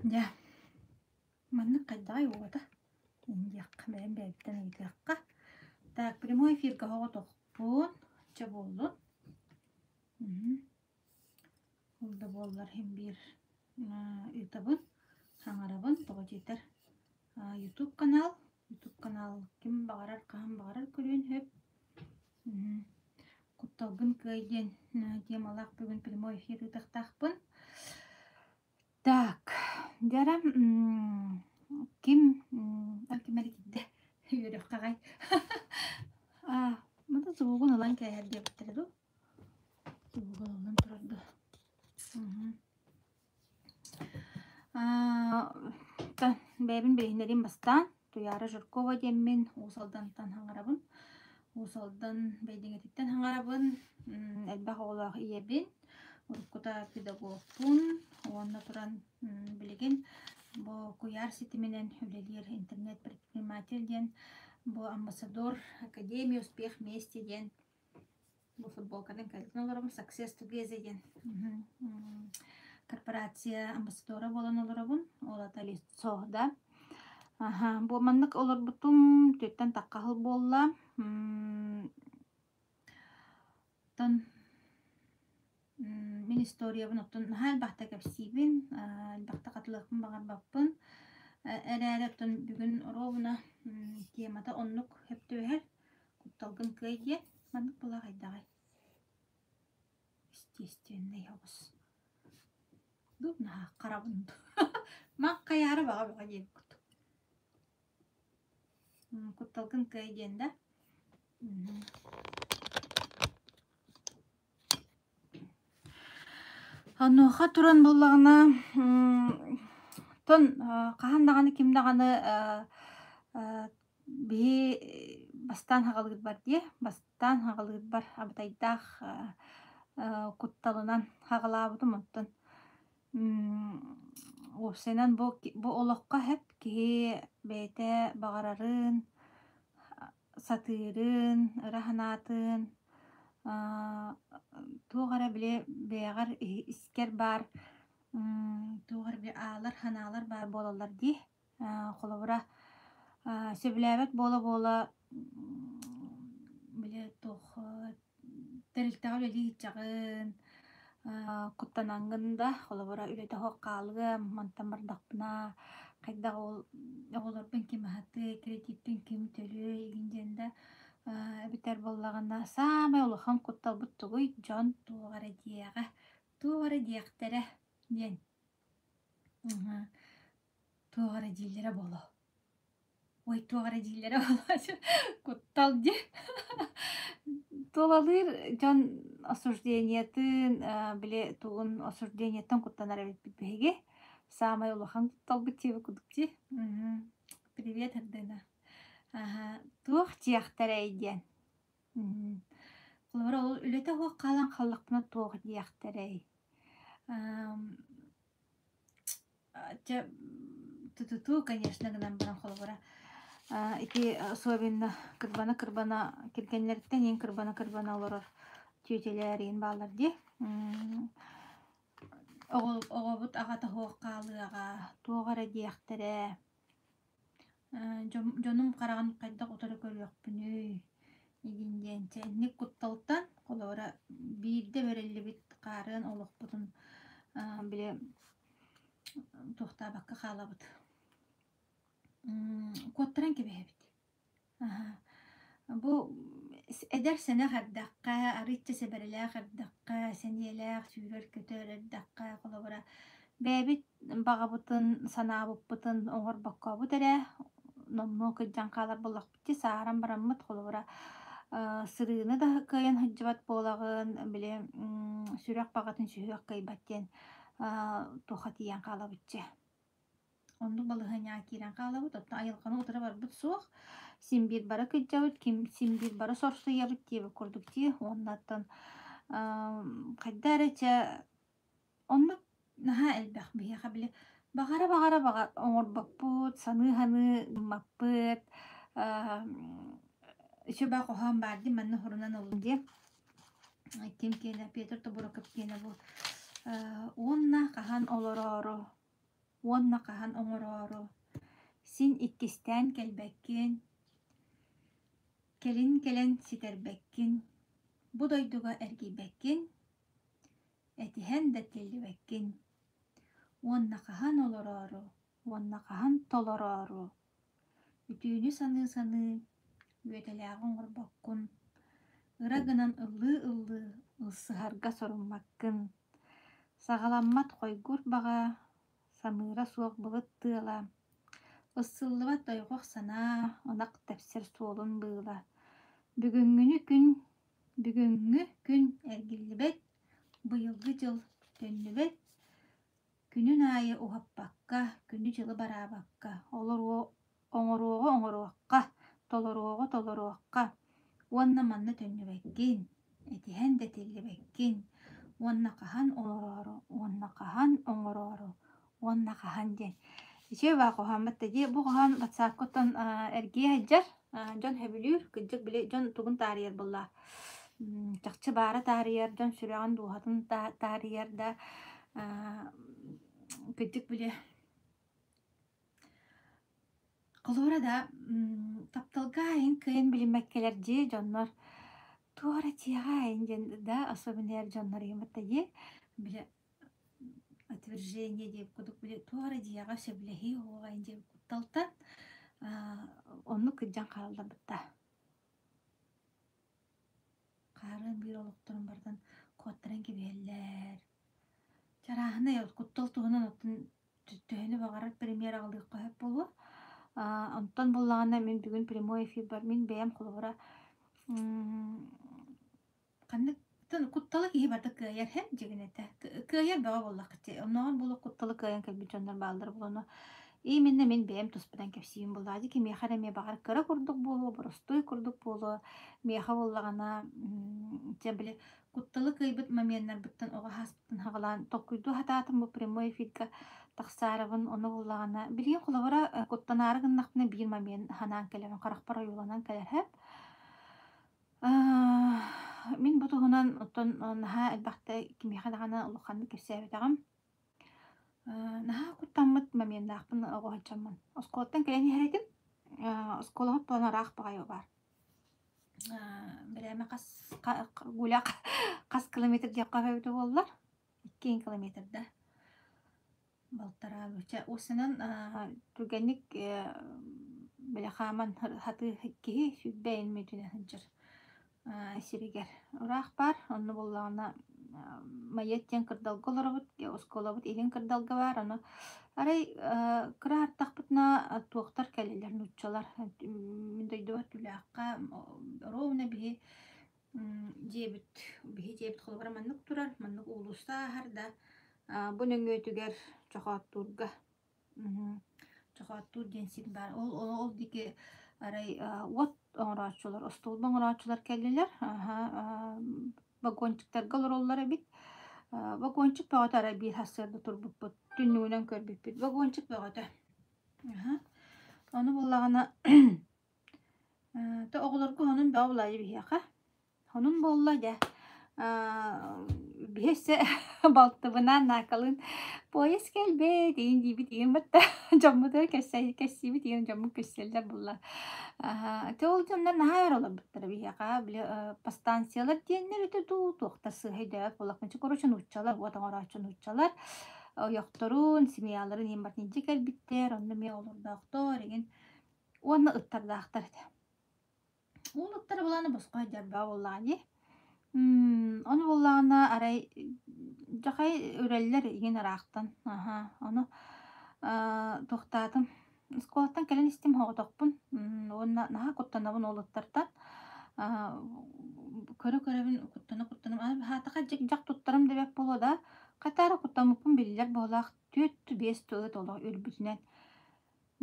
Дьэ, маннык хайдаҕый уота? Диэххэ, бэйэм бэйэбиттэн ыйытыахха. Так, прямой эфирга оҕотохпун. Чэ буоллун. Ол да буоллар иһин биир ыытабын, саҥарабын, тоҕо диэтэр YouTube канал, YouTube канал ким баҕарар, хаһан баҕарар көрүөн сөп. Кутталгын кыай диэн темалаах бүгүн прямой эфир ыытыахтаахпын. Так, дьэ ким ким эрэ киирдэ үөрүөххэ аҕай. Маны звугун ылан кээһэр диэбиттэрэ дуу? Звугун ылан турар дуу? Бэйэбин билиһиннэриим бастаан. Туйаара Жиркова диэммин Уус Алдантан хаҥарабын. Уус Алдан Бэйдиҥэтиттэн хаҥарабын. Элбэх оҕолоох ийэбин. Уруккута педагогпун уонна туран билигин бу куйаар ситиминэн үлэлиир интернет-предприниматель диэн бу амбассадор Академия успех вместе диэн бу футболкатын кэлитин олоробун Success Together диэн корпорация амбассадора буолан олоробун. Ол ата лицо да. Аха, бу маннык олорбутум түөртэн тахха сыл буолла. Оттон мин историябын оттон наһаа элбэхтэ кэпсиибин, элбэхтэ хатылыахпын баҕарбаппын. Эрээри оттон бүгүн оруобуна темата оннук сөп түбэһэр. Кутталгын кыай диэн. Маннык буолла хайдаҕай? Естественнэй оҕус. Дуу наһаа харабын дуу. Мах хайаары баҕа бөҕө диэбит курдук. Кутталгын кыай диэн да. Онуоха туран буоллаҕына, тон хаһан даҕаны ким даҕаны биһи бастаан хаҕалыырбар дии, бастаан хаҕалыырбар абытайдаах кутталынан хаҕалаабытым онтон уопсайынан бу бу олоххо сөп киһи бэйэтэ баҕарарын сатыырын, ыра санаатын, туох эрэ били бэйэҕэр искэр баар туох эрэ били аалар санаалар баар буолаллар дии. Холобура, сөбүлээбэт буола-буола били туох Тэрилтэҕэ үлэлии сылдьаҕын, куттанаҥҥын да, холобура, үлэтэ суох хаалыам, мантан бардахпына хайдах ол оҕолорбун ким аһатыай, кредиппин ким төлүөй игин диэн да эбэтэр буоллаҕына саамай улахан кутталбыт тугуй? Дьон туох эрэ диэҕэ, туох эрэ диэхтэрэ диэн. Туох эрэ дииллэрэ буолуо. Ой, туох эрэ дииллэрэ буолааччы. Куттал дии. Тулалыыр дьон осуждениетын, били тугун осуждениеттан куттанар эбиппит биһиги. Саамай улахан кутталбыт диэбит курдук дии. Привет, Ардына. Аха, туох диэхтэрэй диэн. Холобура, ол үлэтэ суох хаалан хааллахпына туох диэхтэрэй? Чэ, тутутуу, конечно, гынан баран холобура ити особенно кырбана-кырбана кэргэннэриттэн иһин кырбана-кырбана олорор тетялэр иһин бааллар дии. Оҕобут аҕата суох хаалыаҕа, туох эрэ диэхтэрэ. Дьонум хараҕын хайдах утары көрүөхпүнүй игин диэн чэ инник кутталтан холобура биирдэ бэриллибит хаарыан олохпутун били туохтаабакка хаалабыт куоттаран кэбиһэбит. Бу эдэр сэнэх эрдэххэ, арыычча сэбэрэлээх эрдэххэ, сэниэлээх, сүүрэр-көтөр эрдэххэ, холобура, бэйэбит баҕабытын, санаабыппытын оҥорбоккобут эрэ, номнуо кырдьан хаалар буоллахпыт дии, сааһыран бараммыт, холобура, сырыыны да кыайан сылдьыбат буолаҕын, били сүрэх баҕатын сүһүөх кыайбат диэн туохха тиийэн хаалабыт дьэ. Оннук балаһыанньаҕа киирэн хаалабыт, оттон айылҕаны утары барбыт суох, син биир бары кырдьабыт, ким син биир бары сорсуйабыт диэбит курдук дии. Уонна оттон хайда эрэ чэ оннук наһаа элбэх биһиэхэ били баҕара-баҕара баҕа оҥорбоппут, Урут саныы-саныы гыммаппыт, үчүгэй хоһоон баар дии манна сурунан ыллым дии. Ким киэнэ Петр Тобуроков киэнэ бу уонна хаһан олороору, уонна хаһан оҥороору, син иккистээн кэлбэккин, кэлин кэлэн ситэрбэккин, бу дойдуга эргийбэккин, этиһэн да тиллибэккин, уонна хаһан олороору, уонна хаһан толороору, үтүөнү саныы-саныы үөтэлээҕи оҥорбоккун, ыра гынан ыллыы-ыллыы ылсыһарга соруммаккын, саҕаламмат хойгур баҕа, самыыра суох былыт тыала, ыссыллыбат дойҕох санаа, ынах тэпсэр суолун быыла, бүгүҥҥүнү күн, бүгүҥҥү күн эргиллибэт, быйылгы дьыл төннүбэт, күнүн аайы уһаппакка, күнү-дьылы бараабакка, олоруо оҥоруоҕу оҥоруохха, толоруоҕу толоруохха уонна манна төннүбэккин, этиһэн да тиллибэккин уонна хаһан олороору, уонна хаһан оҥороору, уонна хаһан диэн. Үчүгэй баа хоһооммут да дии. Бу хоһоон ватсапка эргийэ сылдьар, дьон сөбүлүүр, кырдьык били дьон тугун таарыйар буолла чахчы баара таарыйар, дьон сүрэҕин дууһатын таарыйар да кырдьык били Холобура да, тапталга айын кыайан билиммэккэлэр дии дьоннор туора дьиэҕэ айын диэн да особенно эр дьоннор ыйыммыт да дии били отвержение диэбит курдук били туора дьиэҕэ сөбүлэһии уоҕа диэн кутталтан оннук кырдьан хаалларбыта. Хаарыан биир олохторун барытын куоттаран кэбиһэллэр. Чарааһынай куттал туһунан оттон төһөнү баҕарар премьер аҕалыахха сөп буолуо. Онтон буоллаҕына мин бүгүн прямой эфирбар мин бэйэм холобура ханнык кутталы киһи барыта кыайар һэ дьигинэтэ. Кыайар бөҕө буоллахчы. Оннооҕор буолуох кутталы кыайан кэлбит дьоннор бааллар буолуо. Именно мин бэйэм туспунан кэпсиим буоллаҕа дии. Кимиэхэ эрэ эмиэ баҕар кыра курдук буолуо, боростуой курдук буолуо. Миэхэ буоллаҕына, чэ били кутталы кыайбыт моменнарбыттан оҕо сааспыттан саҕалаан толкуйдуу сатаатым бу прямой эфиргэ тахсаарыбын ону буоллаҕына билигин холобура куттанаары гыннахпына биир момент санаан кэлэбин харахпар ойууланан кэлэр Мин бу туһунан оттон наһаа элбэхтэ кимиэхэ даҕаны улаханнык кэпсээбэтэҕим. Наһаа куттаммыт моменнаахпын оҕо сылдьаммын. Оскуолаттан кэлэн иһэр этим. Оскуолабыт буолан ыраах баҕайы баар. Бирээмэ хас Гуля хас километр диэххэ эбитэ буоллар? Иккиэн километр да. Балтараа чэ уосанан түргэнник били хааман хатыы киһи 20 мүнүүтүнэн сылдьар сиригэр ыраах баар. Онно буоллаҕына Майыат диэн кырдалга олоробут, оскуолабыт илин кырдалга баар. Ону арай кыра артахпытына туохтар кэлэллэр нууччалар. Мин дойдубар Түлээххэ ровно биһи дьиэбит биһи дьиэбит холобура маннык турар, маннык уулусса ааһар да бу нөҥүөтүгэр Чохооттуурга Чохооттуур диэн сир баар. Ол ол диэки арай уот оҥорооччулар, остуолба оҥорооччулар кэллилэр. Вагончиктарга олороллор эбит. Вагончик бөҕөтө арай биир сарсыарда турбуппут, түннүгүнэн көрбүппүт. Вагончик бөҕөтө. Ону буоллаҕына то оҕолорго онон бөҕө булаайы биһиэхэ. Онон буолла дьэ биһи өссө балтыбынаан Наакалыын поезд кэлбит игин диибит игин батта дьоммутугар кэссиибит игин дьоммут көрсөллөр булла. Ити ол дьоннор наһаа өр олорбуттара биһиэхэ били по станциялар диэннэр ити дуу туохтар сыыһа өйдөөбөт буоллахпын короче нууччалар уот оҥорооччу нууччалар ойохторун семьяларын иһин барытын илдьэ кэлбиттэр онно эмиэ олордоохтор игин уонна ыттардаахтар этэ. Уолаттара былаана босхо сылдьар буоллаҕа дии. Ону буоллаҕына арай дьахай үрэллэр игин ыраахтан. Аһаа, ону туохтаатым оскуолаттан кэлэн истим соҕотохпун уонна наһаа куттанабын уолаттартан. Көрө-көрөбүн куттана-куттанам аһаатаха дьик-дьах туттарым да бэрт буолуо да, хата эрэ куттаммыппын биллэр быһыылаах 4-5 тылы толору үрбүтүнэн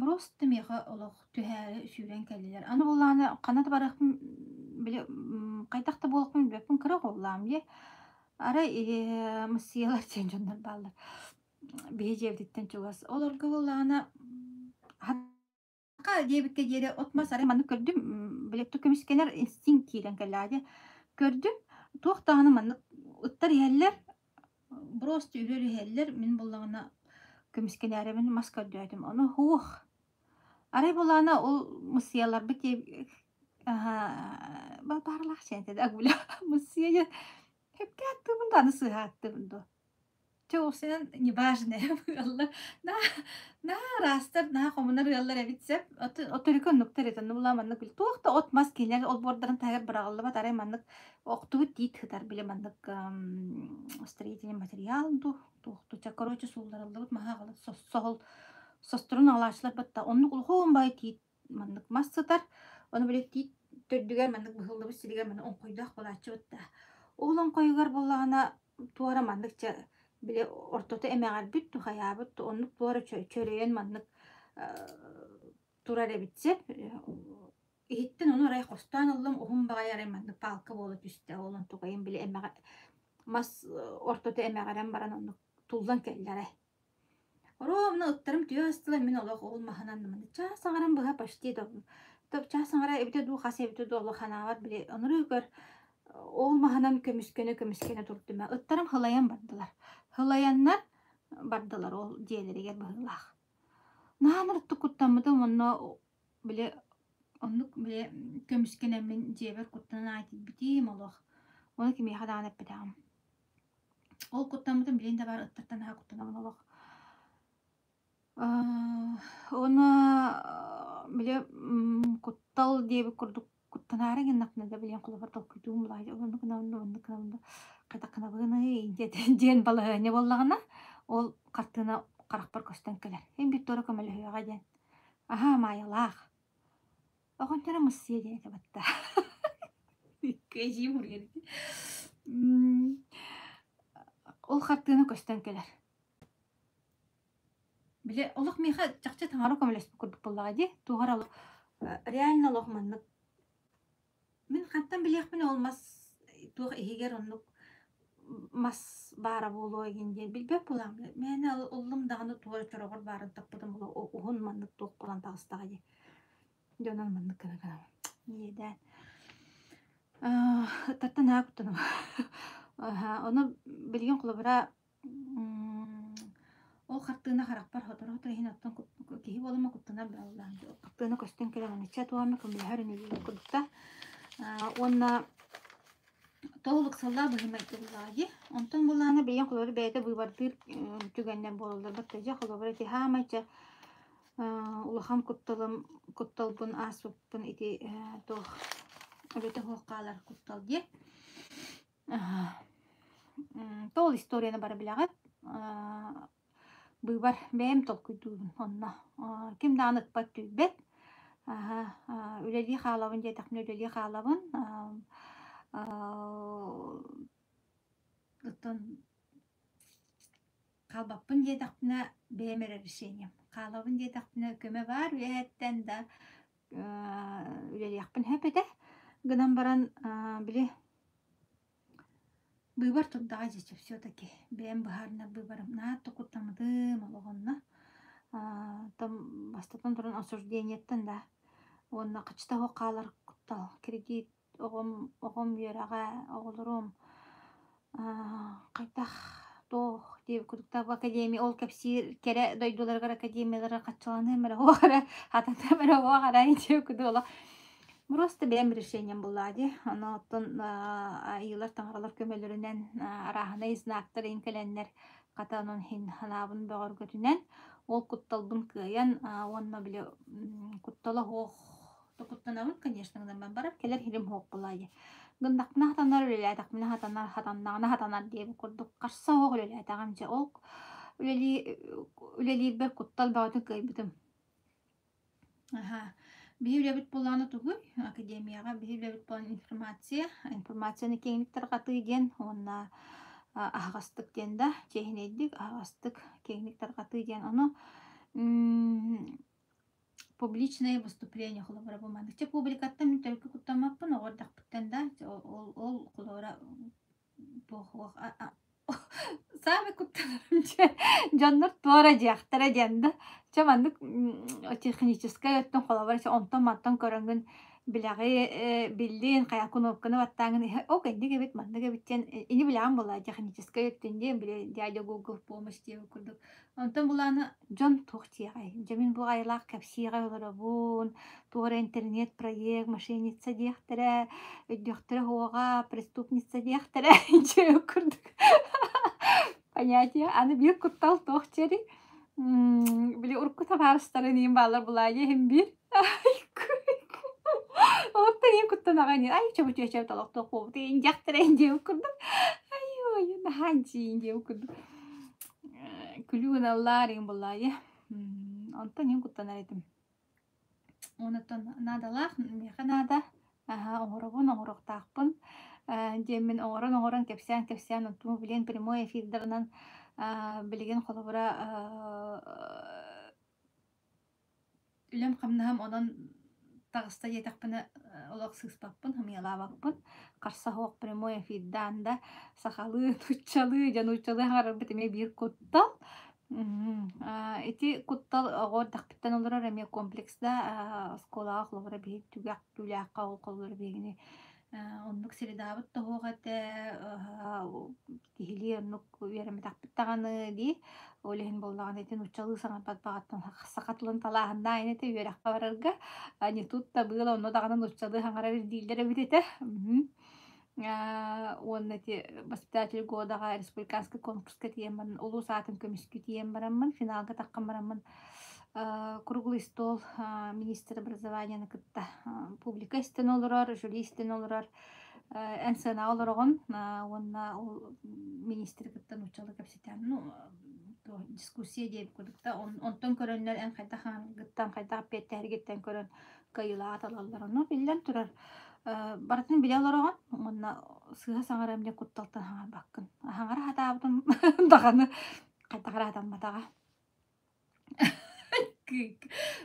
Просто миэхэ олох түһээри сүүрэн кэллилэр. Аны буоллаҕына ханна да барыахпын били хайдах да буолуохпун билбэппин кыра оҕолоом дии. Арай мыссыйалар диэн дьоннор бааллар. Биһи дьиэбититтэн чугас. Олорго буоллаҕына диэбиккэ диэри от-мас арай маннык көрдүм, били көмүскэнэр инстинкт киирэн кэллэҕэ дии. Көрдүм, туох даҕаны маннык ыттар иһэллэр, просто үрэр иһэллэр, мин буоллаҕына көмүскэнээрэбин мас көрдөөтүм. Ону һуох, арай буоллаҕына ол мыссыйаларбыт бааралаах чээнтэ да гуля мыссыйа диэн сөпкө ааттыыбын да аны сыыһа ааттыыбын дуо? Чэ уопсайынан неважно ыаллар наа наа ыраастар наһаа хомунар ыаллар эбит сөп. Отторүкү оннуктар этэ. Онно буоллаҕына маннык били туох да от-мас кинилэр олбуордарын таһыгар быраҕыллыбат арай маннык охтубут тиит сытар били маннык строительный материал дуу туох дуу чэ короче суулларыллыбыт маһы аҕалан соһул состорун аҕалааччылар батта оннук улахан баай тиит маннык мас сытар. Ону били тиит төрдүгэр маннык быһыллыбыт сиригэр маннык оҥхойдоох буолааччыбыт да. Ол оҥхойугар буоллаҕына туора маннык чэ били ортото эмэҕирбит хайаабыт оннук туора чөрөйөн маннык турар эбит сөп. Иһиттэн ону арай хостоон ыллым уһун баҕайы арай маннык палка буола түстэ. Ол онтукайым били эмэҕэ мас ортото эмэҕирэн баран оннук туллан кэллэ арай. Ровно ыттарым түө астылар, мин олох ол маһынан чаас аҥарын быһа почти чаас аҥара эбитэ дуу, хас эбитэ дуу олох санаабат били онору көр ол маһынан көмүскэнэ-көмүскэнэ турдум. Ыттарым хылайан бардылар. Хылайаннар бардылар ол дьиэлэригэр быһыылаах. Наһаа ынырыктык куттаммытым онно били оннук били көмүскэнэммин дьиэбэр куттанан аҕай тиийбитим олох. Ону кимиэхэ даҕаны эппэтэҕим. Ол куттаммытым билигин да баар ыттартан наһаа куттанабын олох. Уонна били куттал диэбит курдук куттанаары гыннахпына да билигин холобур толкуйдуум былаайа оннук гынабын да оннук гынабын да хайдах гынабыный диэн балаһыанньа буоллаҕына ол хартыына харахпар көстөн кэлэр. Эн Виктория көмөлөһүөҕэ диэн. Аһаа Маайалаах. Оҕонньоро мыссыйа диэн этэ батта. Эдьиийим уруйар ити. Ол хартыына көстөн кэлэр. Били олох миэхэ чахчы таҥара көмөлөспүт курдук буоллаҕа дии. Туох эрэ олох реально олох маннык Мин хантан билиэхпин ол мас туох иһигэр оннук мас баара буолуо игин диэн билбэт буолааммын. Мээнэ ыллым даҕаны туох эрэ чороҕор баарын таппытым буолуо уһун маннык туох буолан таҕыстаҕа дии. Дьэ онон маннык гына гынабын. Иэдээн. Ыттартан наһаа куттанабын. Ону билигин холобура Ол хартыына харахпар сотору-сотору иһин оттон киһи буолума куттанар буоллаҕым. Хартыына көстөн кэлэн ынычча туома көмөлөһөр инилиин курдукта. Уонна тоҕо ыксаллаах быһыы-майгы буоллаҕа дии. Онтон буоллаҕына бэйэҥ холобур бэйэтэ быыбардыыр түгэннэр буолаллар батта дьэ холобур ити хаамай чэ улахан кутталым кутталбын ааспыппын ити туох эбэтэ суох хаалар куттал диэ. Тоол историяны бары билэҕит. Быыбар бэйэм толкуйдуубун онно. Ким даҕаны ыкпат түүрбэт. Үлэлии хаалабын диэтэхпинэ үлэлии хаалабын. Оттон хаалбаппын диэтэхпинэ бэйэм эрэ решением. Хаалабын диэтэхпинэ көмө баар үөһэттэн да үлэлиэхпин сөп этэ. Гынан баран били быыбар турдаҕа дьэ все-таки бэйэм быһаарынар быыбарым наһаа да куттаммытым олох онно. Там бастатан туран осуждениеттан да уонна хаччыта суох хаалар куттал кредит оҕом оҕом үөрэҕэ, оҕолорум хайдах туох диэбит курдук академия ол кэпсиир кэрэ дойдуларыгар академиялара хаччыланыам эрэ суох эрэ хатаныам эрэ суох эрэ диэбит курдук олох просто бэйэм решением буоллаҕа дии. Ону оттон айыылар таҥаралар көмөлөрүнэн арааһынай знактар иҥ кэлэннэр хата онон иһин санаабын бөҕөргөтүнэн ол кутталбын кыайан уонна били куттала суох Куттанабын, конечно, гынан барар, кэлэр сирим суох буолаайы. Гыннахпына хатанар, үлэлээтэхпинэ хатанар, хатаннаҕына хатанар диэбит курдук харса суох үлэлээтэҕим дьэ. Ол үлэлии үлэлиирбэр куттал бөҕөтүн кыайбытым. Аһаа. Биһи үлэбит буоллаҕына тугуй? Академияҕа биһи үлэбит буолан информация, информацияны киэҥник тарҕатыы диэн уонна аһаҕастык диэн да, чиэһинэйдик, аһаҕастык киэҥник тарҕатыы диэн. Ону Публичное выступление холобура бу маннык. Чэ публикаттан мин төрүккэ куттаммаппын, оҕо эрдэхпиттэн да ол, ол, ол холобура туох Саамай куттанарым дьэ дьоннор туора дьиэхтэрэ диэн да. Чэ маннык техническэй өттүн холобур онтон-мантан көрөҥҥүн билэҕи биллин, хайа кнопканы баттааҥҥын иһэ ок инник эбит, маннык эбит диэн ини билэҕин буоллаа техническэй өттүн диэн били дядя Google помощь диэбит курдук. Онтон булааны дьон туох диэҕэй? Дьэ мин бу айылаах кэпсиэҕэй олоробун, туох эрэ интернет-проект, мошенница диэхтэрэ, өйдүөхтэрэ суоҕа, преступница диэхтэрэ дьэ курдук понятие. Аны биир куттал туох диэрий? Били урукку табаарыстарын иин бааллар булаайа иһин биир. Олортон иин куттанаҕа ини ай чөбүчүөчэ толохтуох буолбут иин дьахтара диэбит курдук. Ай ой наһаа дьиин диэбит курдук. Күлүү гыналлаар иин булаайа. Онтон иин куттанар этим. Онтон наадалаах, миэхэ наада, аһа оҥоробун, оҥоруохтаахпын диэммин оҥорон-оҥорон кэпсээн-кэпсээн онтум билигин прямой эфирдарынан билигин холобура үлэм-хамнаһым онон таҕыста диэтэхпинэ олох сыыспаппын, ымыйалаабаппын. Харса суох прямой эфирдаан да сахалыы, нууччалыы, дьэ нууччалыы саҥарарбыт эмиэ биир куттал. Ити куттал оҕо эрдэхпиттэн олорор эмиэ комплекс да оскуолаҕа холобура биһиги түгэх түүлээххэ ол холобура биһигини оннук средаабыт да суох этэ киһилии оннук үөрэммэтэхпит даҕаны дии. Ол иһин буоллаҕына ити нууччалыы саҥарбат баҕаттан саха тылын талааһыннаах ини этэ үөрэххэ барарга. Не тут-то было онно даҕаны нууччалыы саҥарар дииллэр эбит этэ. Уонна ити воспитатель годаҕа республиканскай конкурска тиийэн баран улуус аатын көмүскүү тиийэн бараммын финалга таххан бараммын круглый стол министр образованияны кытта публика истэн олорор, жюри истэн олорор, эн сыанаҕа олороҕун уонна ол министри кытта нууччалыы кэпсэтэн ну дискуссия диэбит курдук да онтон көрөннөр эн хайдах хаһангыттан хайдах эппиэттэһэргиттэн көрөн кыайыылааҕы талаллар. Ону биллэн турар, барытын билэ олороҕун уонна сыыһа саҥарыам диэн кутталтан хаҥарбаккын. Хаҥара сатаабытым даҕаны хайдах эрэ сатамматаҕа.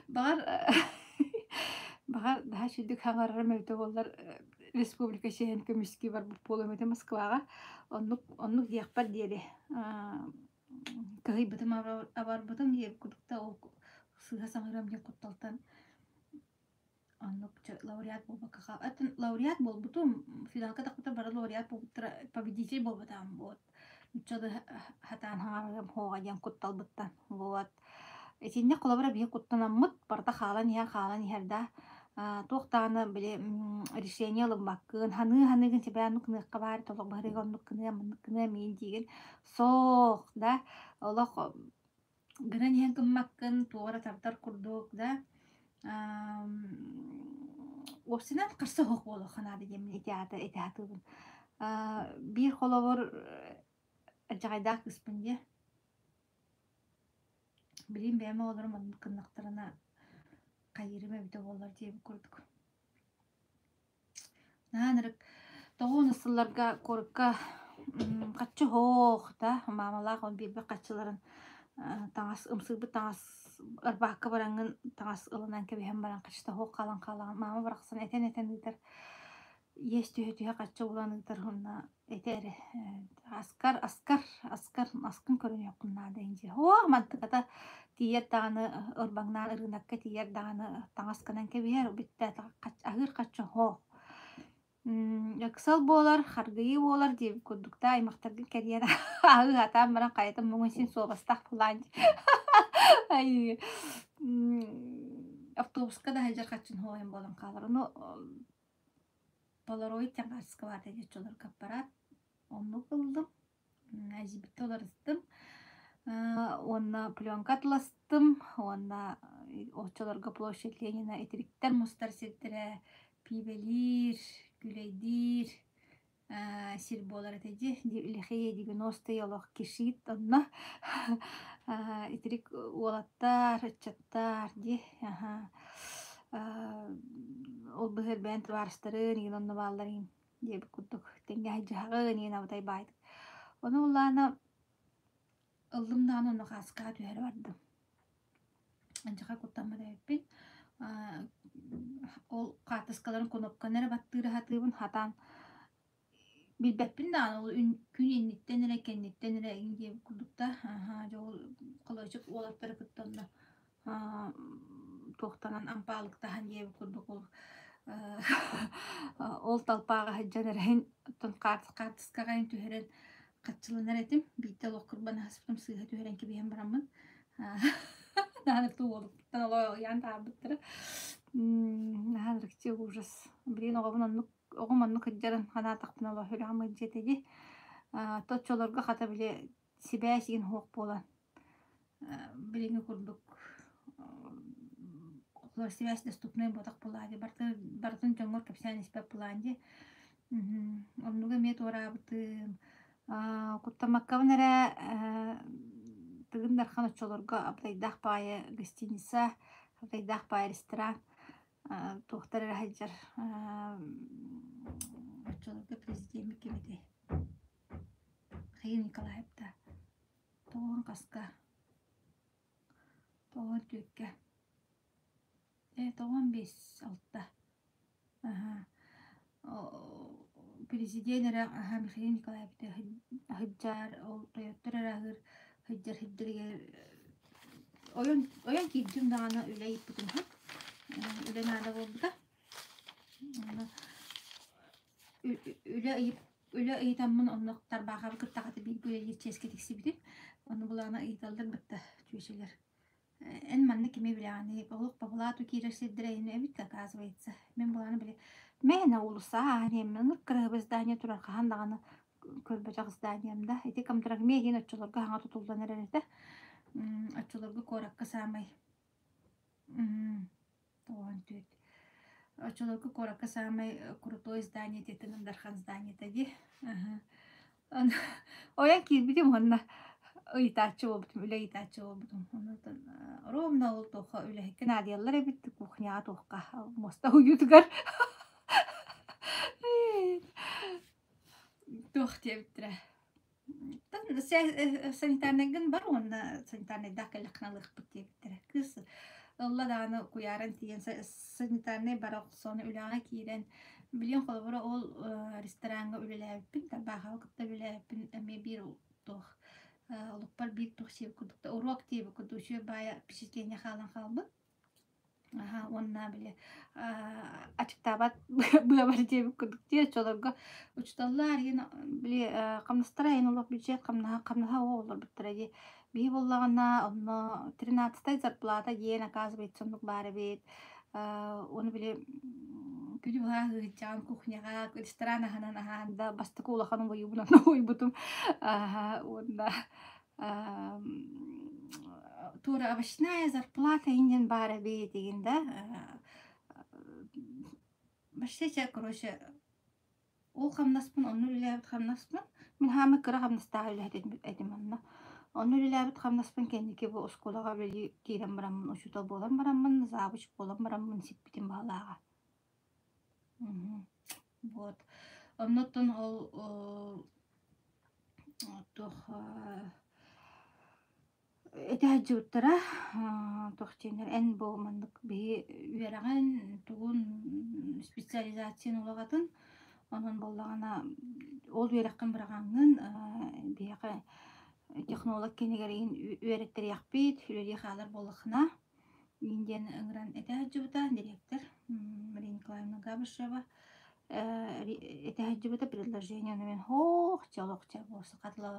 Баҕар баҕар наһаа үчүгдүк хаҥарарым эбитэ буоллар республика чиэһин көмүскүү барбыт буолуом этэ Москваҕа. Оннук оннук диэхпэр диэри кыһыйбытым абарбытым диэбит курдук да ол сыыһа саҥарыам диэн кутталтан оннук лауреат буолбакка хаал лауреат буолбутум финалга тахпыта бары лауреат буолбуттара победитель буолбатаҕым вот нууччалыы сатаан хаҥарыам суоҕа диэн кутталбыттан вот итинник холобура биһи куттанаммыт барыта хаалан иһэр хаалан иһэр да туох даҕаны били решение ылыммаккын ханыы ханыыгын сибээн оннук гыныахха баар толох баһырыга оннук гыныам маннык гыныам миин диигин Суох да, олох гынан иһэн гыммаккын, туох эрэ тардар курдук да, уопсайынан харса суох буолуохха наада диэммин ити аата ити сатыыбын. Биир холобур алдьархайдаах кыыспын дии. Билигин бэйэм оҕолорум оннук гыннахтарына хайыырым эбитэ буоллар диэбит курдук. Наһаа ынырык тоҕуон сылларга куоракка хаччы оһох да маамалаах ол биэрбит хаччыларын таҥас ымсыырбыт таҥас ырбаакка бараҥҥын таҥас ылынан кэбиһэн баран хаччыта оһох хаалан хаалаҕын маама барахсан этэн-этэн ыытар иэс түһэ-түһэ хаччы булан ыытар уонна Этэр аскар аскар аскар аскын көрүнүөххүн наада индии. Һуох мантыката тиийэр даҕаны ырбаҥнаан ырыынакка тиийэр даҕаны таҥас гынан кэбиһэр бүттэ аһыыр хаччы һуох. Ыксал буолар, харгыйыы буолар диэбит курдук да аймахтаргын кэрийэн аһыы сатаан баран хайатын муҥун син суобастаах буолаан Айыы автобуска да сылдьар хаччын һуойан буолан хаалар. Ону Полароид Чаҥаарскабаата диэччи аппарат оннук ыллым, Азибитте уларыттым уонна пленка атластым уонна оччолорго площадь Ленина итириктэр мустар сирдэрэ пиибэлиир, күлэйдиир сир буолар этэ дии лихие 90-е олох кишит онно итирик уолаттар, ыччаттар дии Ол быһыар бэйэн табаарыстарын игин онно бааллар игин диэбит курдук тэҥҥэ сылдьыһаҕын игин абытай баайдык. Ону ыллаана ыллым даҕаны онно хааскаҕа түһэрэ бардым. Анчаха куттаммат эбиппин. Ол хаартыскаларын кунопканы эрэ баттыыра сатыыбын хатаан. Билбэппин даҕаны ол күн инниттэн эрэ, кэнниттэн эрэ эҥин диэбит курдук да, аһаа дьэ ол холуочук уолаттары кытта онно туохтанан ампаалыктаһан диэбит курдук ол ол талпааҕа сылдьан эрэһин оттон хаартыскаҕа түһэрэн хаччыланар этим. Биирдэ олох кырбан аһаспытым сыыһа түһэрэн кэбиһэн бараммын наһаа уолуктан олоо ыйаан таабыттара. Наһаа ынырыкчы ужас. Билигин оҕобун оннук оҕом оннук сылдьарын санаатахпына олох сүрэҕим ыалдьыа этэ дии. Оччолорго хата били сибээс игин суох буолан билиҥҥи курдук сибээс доступнай буолбатах буоллаҕа дии барытын дьоҥҥор кэпсээн испэт буолаҕын дии. Оннугу эмиэ туораабытым. Куттаммаккабын эрэ Тыгын Дархан оччолорго абытайдаах баайы гостиница, абытайдаах баайы ресторан туохтар эрэ сылдьар оччолорго президеммит ким этэй? Михаил Николаев да тоҕуон хаска тоҕуон түөккэ ээ тоҕуон биэс алта аһаа президент эрэ аһаа Михаил Николаев сылдьар ол тойоттор эрэ аһыыр сылдьар сирдэригэр ойон ойон киирдим даҕаны үлэ ыйыппытым үһү үлэ наада буолбута үлэ ыйып үлэ ыйытаммын онно Тарбаахабы кытта хата бииргэ үлэлиир чиэскэ тиксибитим ону былаана ыйыталлар бытта чүөчэлэр эн манна кими билэҕиний олох бабылаату киирэр сирдэрэ ини эбит оказывается мин былааны били мээнэ уулуссаҕа ааһан иһэммин ынырык кыраһыабай здание турар хаһан даҕаны көрбөтөх зданием да ити Комтрагме диэн оччолорго саҥа тутуллан эрэр этэ оччолорго куоракка саамай тоҕуон түөрт оччолорго куоракка саамай крутой здание этэ Дархан зданиета дии ойон киирбитим уонна ыйытааччы буолбутум үлэ ыйытааччы буолбутум онтон ровно ол туохха үлэһиккэ наадыйаллар эбит кухняҕа туохха муоста уйуутугар туох диэбиттэрэ санитарнайгын бар уонна санитарнайдаах кэллэххинэ ылыахпыт диэбиттэрэ. Кыыс ылла даҕаны куйааран тиийэн санитарнай бара охсон үлэҕэ киирэн билигин холобура ол рестораҥҥа үлэлээбиппин Тарбаахаҕа кытта үлэлээбиппин эмиэ биир туох олохпор биир туох сиэбит курдук уруок диэбит курдук үчүгэй баайа впечатление хаалан хаалбыт. Аһаа уонна били ачыктаабат быабар диэбит курдук дии оччолорго учууталлар иһин били хамнастара иһин олох бюджет хамнаһа хамнаһа олорбуттара дии. Биһи буоллаҕына онно тринадцатай зарплата диэн оказывается оннук баар эбит. Ону били күнү быһа ыһыытчаан кухняҕа ресторан аһынан аһаан да бастакы улахан уойуубун онно уойбутум. Уонна туора овощная зарплата иҥин баар эбит игин да вообще короче ол хамнаспын онно үлэлээбит хамнаспын мин хаамай кыра хамнастаах үлэһит этим онно онно үлэлээбит хамнаспын кэнники бу оскуолаҕа үлэлии киирэн бараммын учуутал буолан бараммын завуч буолан бараммын сиппитим баҕалааҕа вот оннуттан ол туох этэ сылдьыбыттара туох диэннэр эн бу маннык биһи үөрэҕин тугун специализацияны улаҕатын онон буоллаҕына ол үөрэххин быраҕаҥҥын биһиэхэ технолог кинигэр игин үөрэттэриэхпит үлэлии хаалар буоллаххына Мин диэн ыҥыран этэ сылдьыбыта дириэктэр Мария Николаевна Габышева этэ сылдьыбыта предложение мин һоох чэ олох чэ бу саха тыла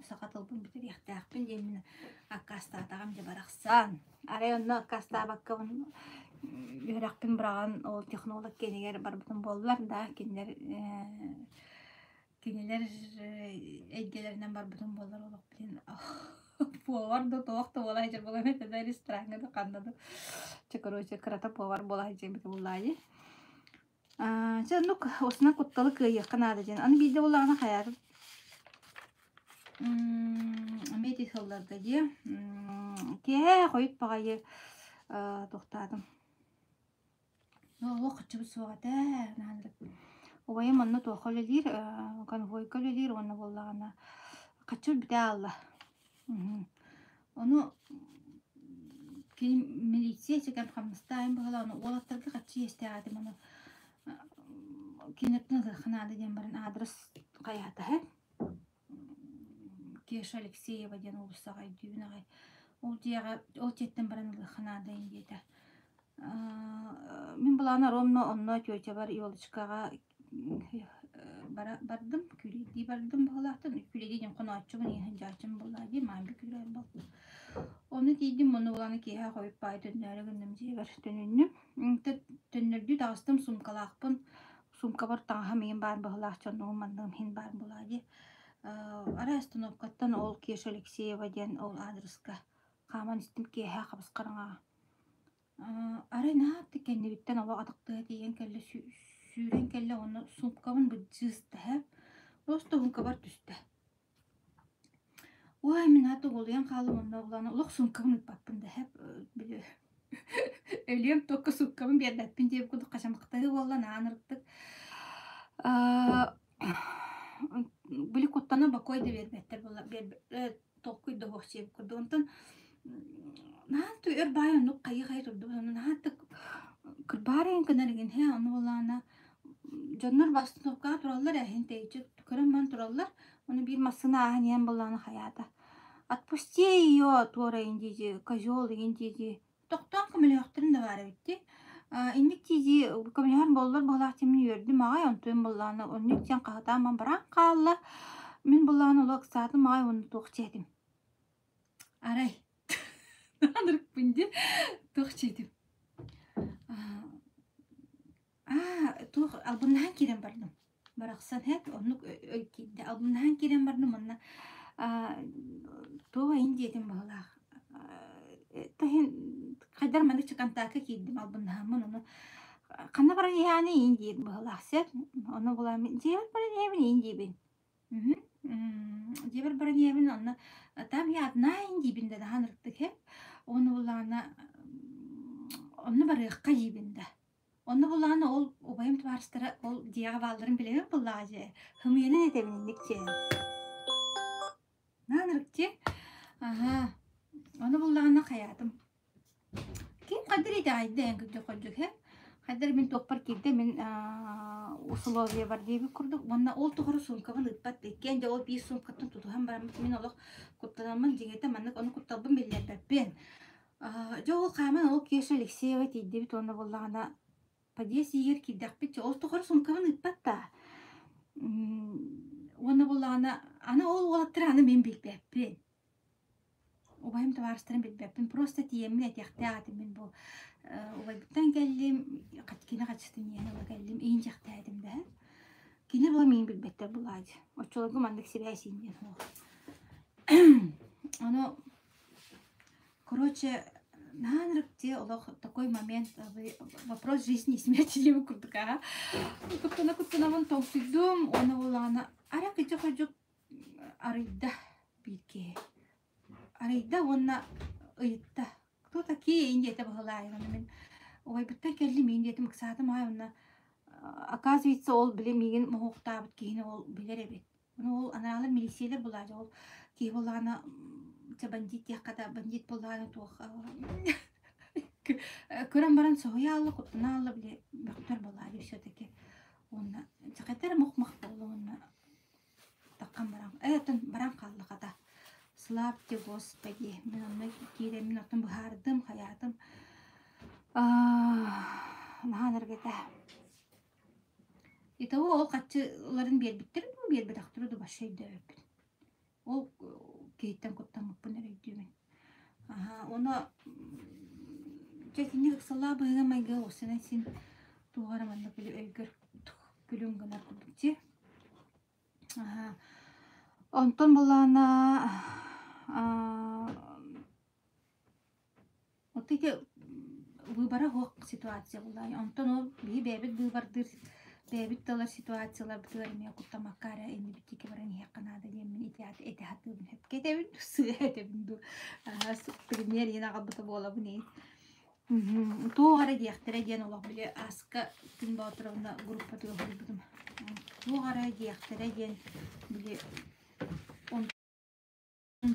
саха тылбын бүтэриэхтээхпин диэммин аккаастаатаҕым дьэ барахсан арай онно аккаастаабаккабын үөрэхпин быраҕан ол технолог киэнигэр барбытым буоллар да кинилэр Кинилэр эйгэлэринэн барбытым буоллар олох блин повар да туох да буола сылдьар буолуом этэ да рестораҥҥа да ханна да чэ короче кырата повар буола сылдьыбыта буоллаа дии чэ оннук осунан кутталы кыайыахха наада диэн аны биирдэ буоллаҕына хайаатым эмиэ ити сылларга дии киэһэ хойут баҕайы туохтаатым Олох хаччыбыт суох этэ, наһаа Убайым онно туохха үлэлиир, конвойга үлэлиир уонна буоллаҕына хаччыбыт бүтэ аалла. Ону кини милиция ситэн хамнастаайын быһыылаах, ону уолаттарга хаччы иэстээх этим, ону Киниттэн ылыахха наада диэн баран аадырыс хайаатаһа Кеша Алексеева диэн уулуссаҕа өйдүүбүн аҕай. Ол дьиэҕэ ол дьиэттэн баран ылыахха наада ин диэтэ. Мин былаана ровно онно тетябар Елочкаҕа бара бардым, күүлэйдии бардым быһыылаахтан. Күүлэйдии диэн хонооччубун, иһин буоллаа дии, маамби күүлэйэр буолла. Ону тиийдим, ону булан киэһэ хойут баай төннөөрү гынным дьиэбэр төнүннүм. Төннөрдүү таҕыстым, суумкалаахпын. Суумкабар таҥаһым иһин баар быһыылаах, дьоннугум манныгым иһин баар буолаа дии. Арай остановкаттан ол Кеша Алексеева диэн ол аадырыска хааман истим киэһэ хабыс-хараҥаҕа. Арай наһаа кэннибиттэн олох атахтыһа тиийэн кэллэ, сүүрэн кэллэ уонна суумкабын быдьыыста Просто суумкабар түстэ. Уой, мин аата уолуйан хааллым уонна улаана олох суумкабын ыыппаппын да били өлүөм туокка суумкабын биэрбэппин диэбит курдук хачамахтаһыы буолла наан ырыттык. Били куттанан бокуой да биэрбэттэр буолла толкуй да суох диэбит курдук. Онтон наһаа өр баай оннук хайыы-хайыы турдубут онно наһаа кырбаар игин гынар игин һэ ону буоллаҕына дьоннор бастыҥ тураллар эһин тэйиччи көрөн баран тураллар ону биир массыына ааһан иһэн буоллаҕына хайаата отпусти ее туора игин дии козел игин дии тохтоон көмөлөһөхтөрүн да баар эбит дии инник дии көмөлөһөр буоллар быһалаах дии мин үөрдүм аҕай онтуйум буоллаҕына оннук диэн хаһытаан баран хаалла мин буоллаҕына олох ыксаатым аҕай уонна туох диэтим арай Анырыкпын дии туох диэтим Аа, туох албыннаһан киирэн бардым. Барахсан һэт оннук өй киирдэ. Албыннаһан киирэн бардым уонна аа туох иһин диэтим быһыылаах. Таһын хайдар маннык чакантаакка киирдим албыннаһаммын ону ханна баран иһээний иин диир быһыылаах сөп. Ону булан дьиэбэр баран иһэбин иин диибин. Дьиэбэр баран иһэбин онно там я одна иин диибин да даһаан ырыттык һэп. Ону буллаҕына онно барыахха диибин да. Онно буллаҕына ол убайым табаарыстара ол дьиэҕэ баалларын билэбин буоллаҕа дьэ. Хымыйанан этэбин инник дьэ. Наанырык дьэ. Аһа. Ону буллаҕына хайаатым. Ким хайдар итэҕэйдэ эн кырдьык хордьук һэ? Хайдар мин туохпар киирдэ мин условиябар диэбит курдук уонна ол тухары суумкабын ыыппат иккиэн дьэ ол биир суумкаттан тутуһан бараммыт мин олох куттанаммын дьиҥэтэ маннык ону кутталбын биллэрбэппин. Дьэ ол хааман ол Кеша Алексеева тиийдибит уонна буоллаҕына подъезд иһигэр киирдэхпит дьэ ол тухары суумкабын ыыппат да уонна буоллаҕына аны ол уолаттары аны мин билбэппин. Убайым табаарыстарын билбэппин просто тиийэммин этиэхтээх этим мин бу убайбыттан кэллим кини хаччытын иһэн ыла кэллим иин дьэхтээтим да кини була миин билбэттэр булаа дии оччолорго маннык сибээс иин диэн суох ону Короче, наһаа ынырык дии олох такой момент вопрос жизни и смерти диэбит курдук аа. Куттана-куттанабын толкуйдуум уонна буоллаҕына арай кыдьык-ходьук арыйда биир киһи. Арыйда уонна ыйытта. Кто такие иин диэтэ быһылаайын ону мин убайбыттан кэллим иин диэтим ыксаатым аай уонна оказывается ол били миигин моһуоктаабыт киһини ол билэр эбит. Ну, ол анаалар милициялар булаачы ол киһи буоллаҕына чэ бандит диэххэ да бандит буоллаҕына туох көрөн баран соһуйа аалла куттана аалла били мөхтөр буолаачы все-таки уонна дьэ мух-мах буолла уонна таххан баран оттон баран хаалла хата славьте Господи мин онно киирэн мин оттон быһаардым хайаатым наһаа энергетэ Итого ол хаччыларын биэрбиттэрин дуу, биэрбэтэхтэрэ дуу вообще өйдөөбөппүн. Ол киһиттэн куттаммыппын эрэ өйдүүбүн. Аһа, уонна дьэ итинник ыксаллаах быһыыга-майгыга уопсайынан син туох эрэ маннык били өйгөр күлүм гынар курдук дии. Аһа. Онтон былаана Вот ити выбора суох ситуация буоллаҕа. Онтон ол биһи бэйэбит быыбардыыр, бэйэбит талар ситуацияларбытыгар эмиэ куттамакка эрэ иннибит диэки баран иһиэххэ наада диэммин ити этэ сатыыбын. Сөпкө этэбин дуу, сыыһа этэбин дуу? Пример иһин аҕалбыта буолабын ии. Туох эрэ диэхтэрэ диэн олох били ааска Күн Боотуровна группатыгар суруйбутум. Туох эрэ диэхтэрэ диэн били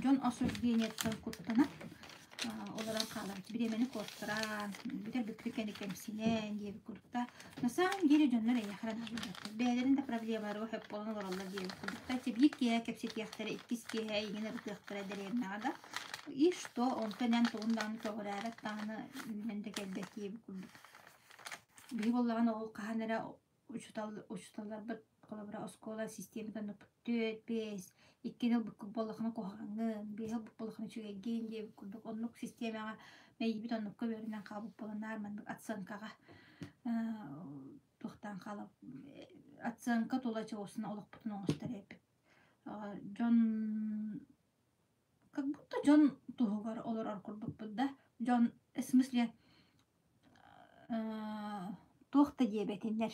Дьон осуждениеттан куттанан. Олорон хаалар бириэмэни куоттаран, бүтэр бүппүт кэннэ кэмсинэн диэбит курдук да. На самом деле дьоннор эйиэхэ эрэ наадыйбаттар. Бэйэлэрин да проблемаларыгар сөп буолан олороллор диэбит курдук да. Биир киэһэ кэпсэтиэхтэрэ, иккис киэһэ эйигин ырытыахтара дэриэбинэҕэ да. И что, онтон эн тугун даҕаны көҕүрээбэт даҕаны үүнэн да кэлбэт диэбит курдук. Биһи буоллаҕына ол хаһан эрэ учуутал учууталларбыт холобура оскуола систиэмэтэ түөрт, биэс, иккини ылбыккыт буоллаххына куһаҕаҥҥын, биэһи ылбыт буоллаххына үчүгэйгин диэбит курдук оннук систиэмэҕэ мэйиибит оннукка үөрэнэн хаалбыт буолан наар маннык оценкаҕа туохтаан хаалап оценка тула чугасына олохпутун оҥостор эбиппит. Дьон как будто дьон туһугар олорор курдукпут да дьон в смысле туох да диэбэтиннэр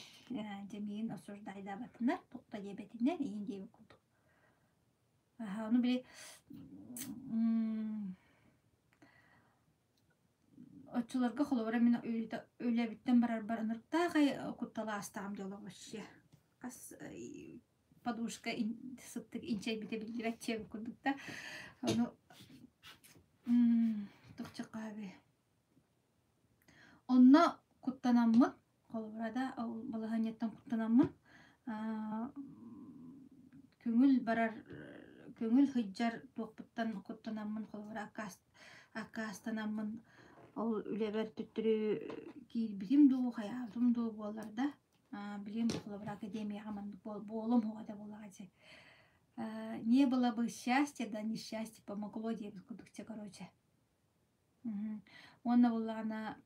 дьэ миигин осуждайдаабатыннар туох да диэбэтиннэр иһин диэбит курдук ону били оччолорго холобура мин үлэбиттэн барарбар ынырыктаах куттал аастаҕым дьоло вообще хас подушка сыттык инчэйбитэ биллибэт чиэбит курдук да ону туохчаххаабы Онно куттанаммын, холобура да, ол балаһыанньаттан куттанаммын, көҥүл барар, көҥүл сылдьар туохпуттан куттанаммын, холобура аккаастанаммын ол үлэбэр төттөрү киирбитим дуу, хайаабытым дуу буоллар да, билигин холобура академияҕа маннык буолуом суоҕа этэ буоллаҕа дии. Не было бы счастья, да несчастье помогло диэбит курдук чэ короче. Уонна буоллаҕына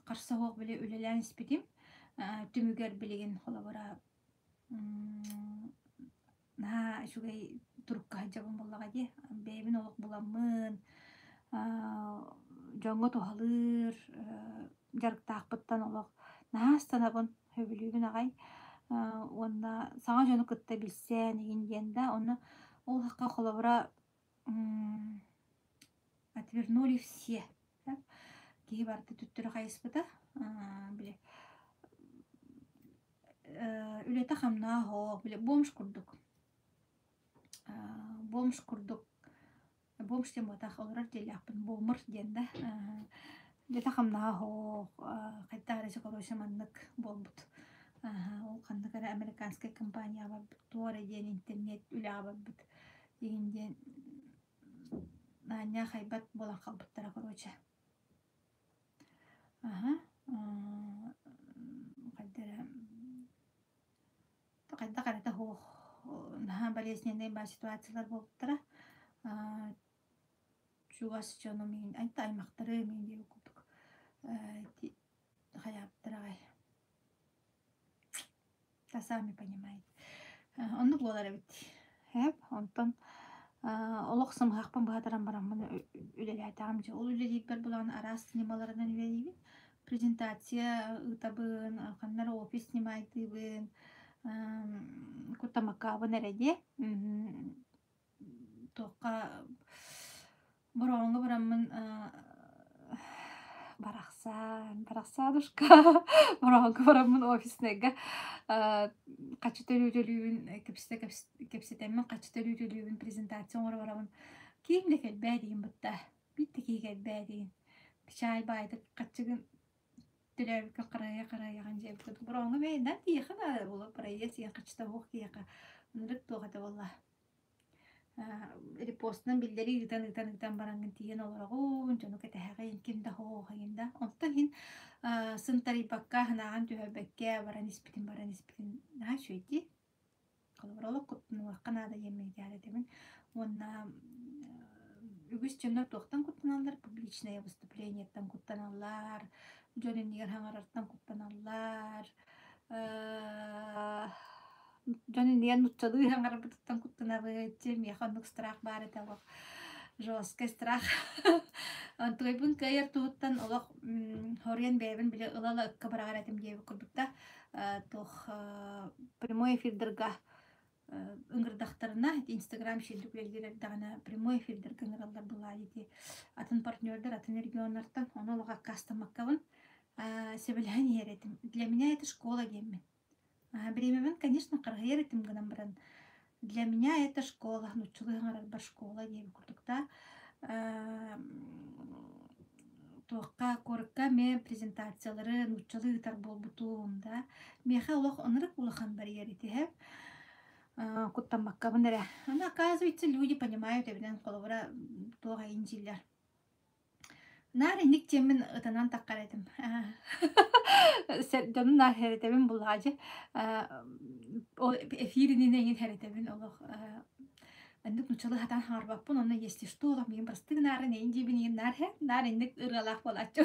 харса суох били үлэлээн испитим. Түмүгэр билигин холобура наһаа үчүгэй турукка сылдьабын буоллаҕа дии. Бэйэбин олох буламмын, дьоҥҥо туһалыыр дьарыктаахпыттан олох наһаа астынабын, сөбүлүүбүн аҕай. Уонна саҥа дьону кытта билсэн игин диэн да, онно ол холобура Отвернули все. Киһи барыта төттөрү хайыспыта. Били үлэтэ-хамнаһа суох, били бомж курдук. Бомж курдук бомж диэн буотах олорор дьиэлээхпин бомр диэн да үлэтэ-хамнаһа суох, хайдах эрэ короче маннык буолбут. Ол ханнык эрэ американскай компанияҕа барбыт, туох эрэ диэн интернет үлэҕэ барбыт игин диэн аанньа хайбат буолан хаалбыттара короче. Аһа хайда эрэ хайдах эрэ суох наһаа болезненнай баар ситуациялар буолбуттара. Чугас дьонум иһин аймахтарым иһин диэбит курдук хайаабыттара аҕай. Да сами понимаете. Оннук буолар эбит. Эп, онтон олох сымыһахпын быһатаран бараммын үлэлээтэҕим дьэ. Ол үлэлиирбэр булаҕын араас ньымаларынан үлэлиибин. Презентация ыытабын, ханна эрэ офис снимайдыыбын, куттамаккаабын эрэ диэ. Туохха Бороҕоҥҥо бараммын барахсан, барахсаанушка Бороҕоҥҥо бараммын офиснайга хаччы төлүү төлүүбүн кэпсэтэ кэпсэтэммин хаччы төлүү төлүүбүн презентация оҥоро барабын. Киим да кэлбээ диигин бытта, биир да киһи кэлбээ диигин. Чаай баайдык хаччыгын төлөөбүккэ харайа-харайаҕын дьиэбит. Бороҕоҥҥо бэйэнэн тиийиэххэ наада буолуо, проезд диэн хаччыта суох киһиэхэ ынырык туох этэ буолла. Репостунан биллэрии ыытан ыытан ыытан бараҥҥын тиийэн олороҕун, дьону кэтэһэҕин, ким да суох эҥин да. Онтон иһин сынтарыйбакка, санааҕын түһэрбэккэ баран испитин баран испитин наһаа үчүгэй дии. Холобура олох куттануохха наада диэммин этээр этибин. Уонна үгүс дьоннор туохтан куттаналлар? Публичное выступлениеттан куттаналлар, дьон иннигэр саҥарартан куттаналлар, Дьон иннигэр нууччалыы саҥарарбытыттан куттанабыт, дьэ миэхэ оннук страх баар этэ олох жесткий страх. Онтугайбын кыайар туһуттан олох хоруйан бэйэбин били ыла-ыла ыкка быраҕар этим диэбит курдук да туох прямой эфирдарга ыҥырдахтарына инстаграм сирдик үлэлиир эрдэҕинэ прямой эфирдарга ыҥыраллар былаа ити атын партнердар атын регионнартан ону олох аккаастаммаккабын сөбүлэһэн иһэр этим. Для меня это школа диэммин. Бириэмэбин, конечно, харыһыйар этим гынан баран, для меня это школа, нууччалыы саҥарарбар школа диэбит курдук да. Туохха куоракка эмиэ презентациялары нууччалыы ыытар буолбутум да. Миэхэ олох ынырык улахан барьер итиһэ. Куттаммаккабын эрэ. Аны оказывается люди понимают эбинэн холобура туох айын дииллэр. Наар инник диэммин ытанан таххар этим. Дьону наар хэрэтэбин булаадьы. Ол эфир иннинэ эҥин хэрэтэбин олох Инник нуччалыы сатаан хаҥарбаппын, онно если что олох миигин бырастыы гынаарын эйин диибин иин наар һэ, наар инник ырыалаах буолааччы.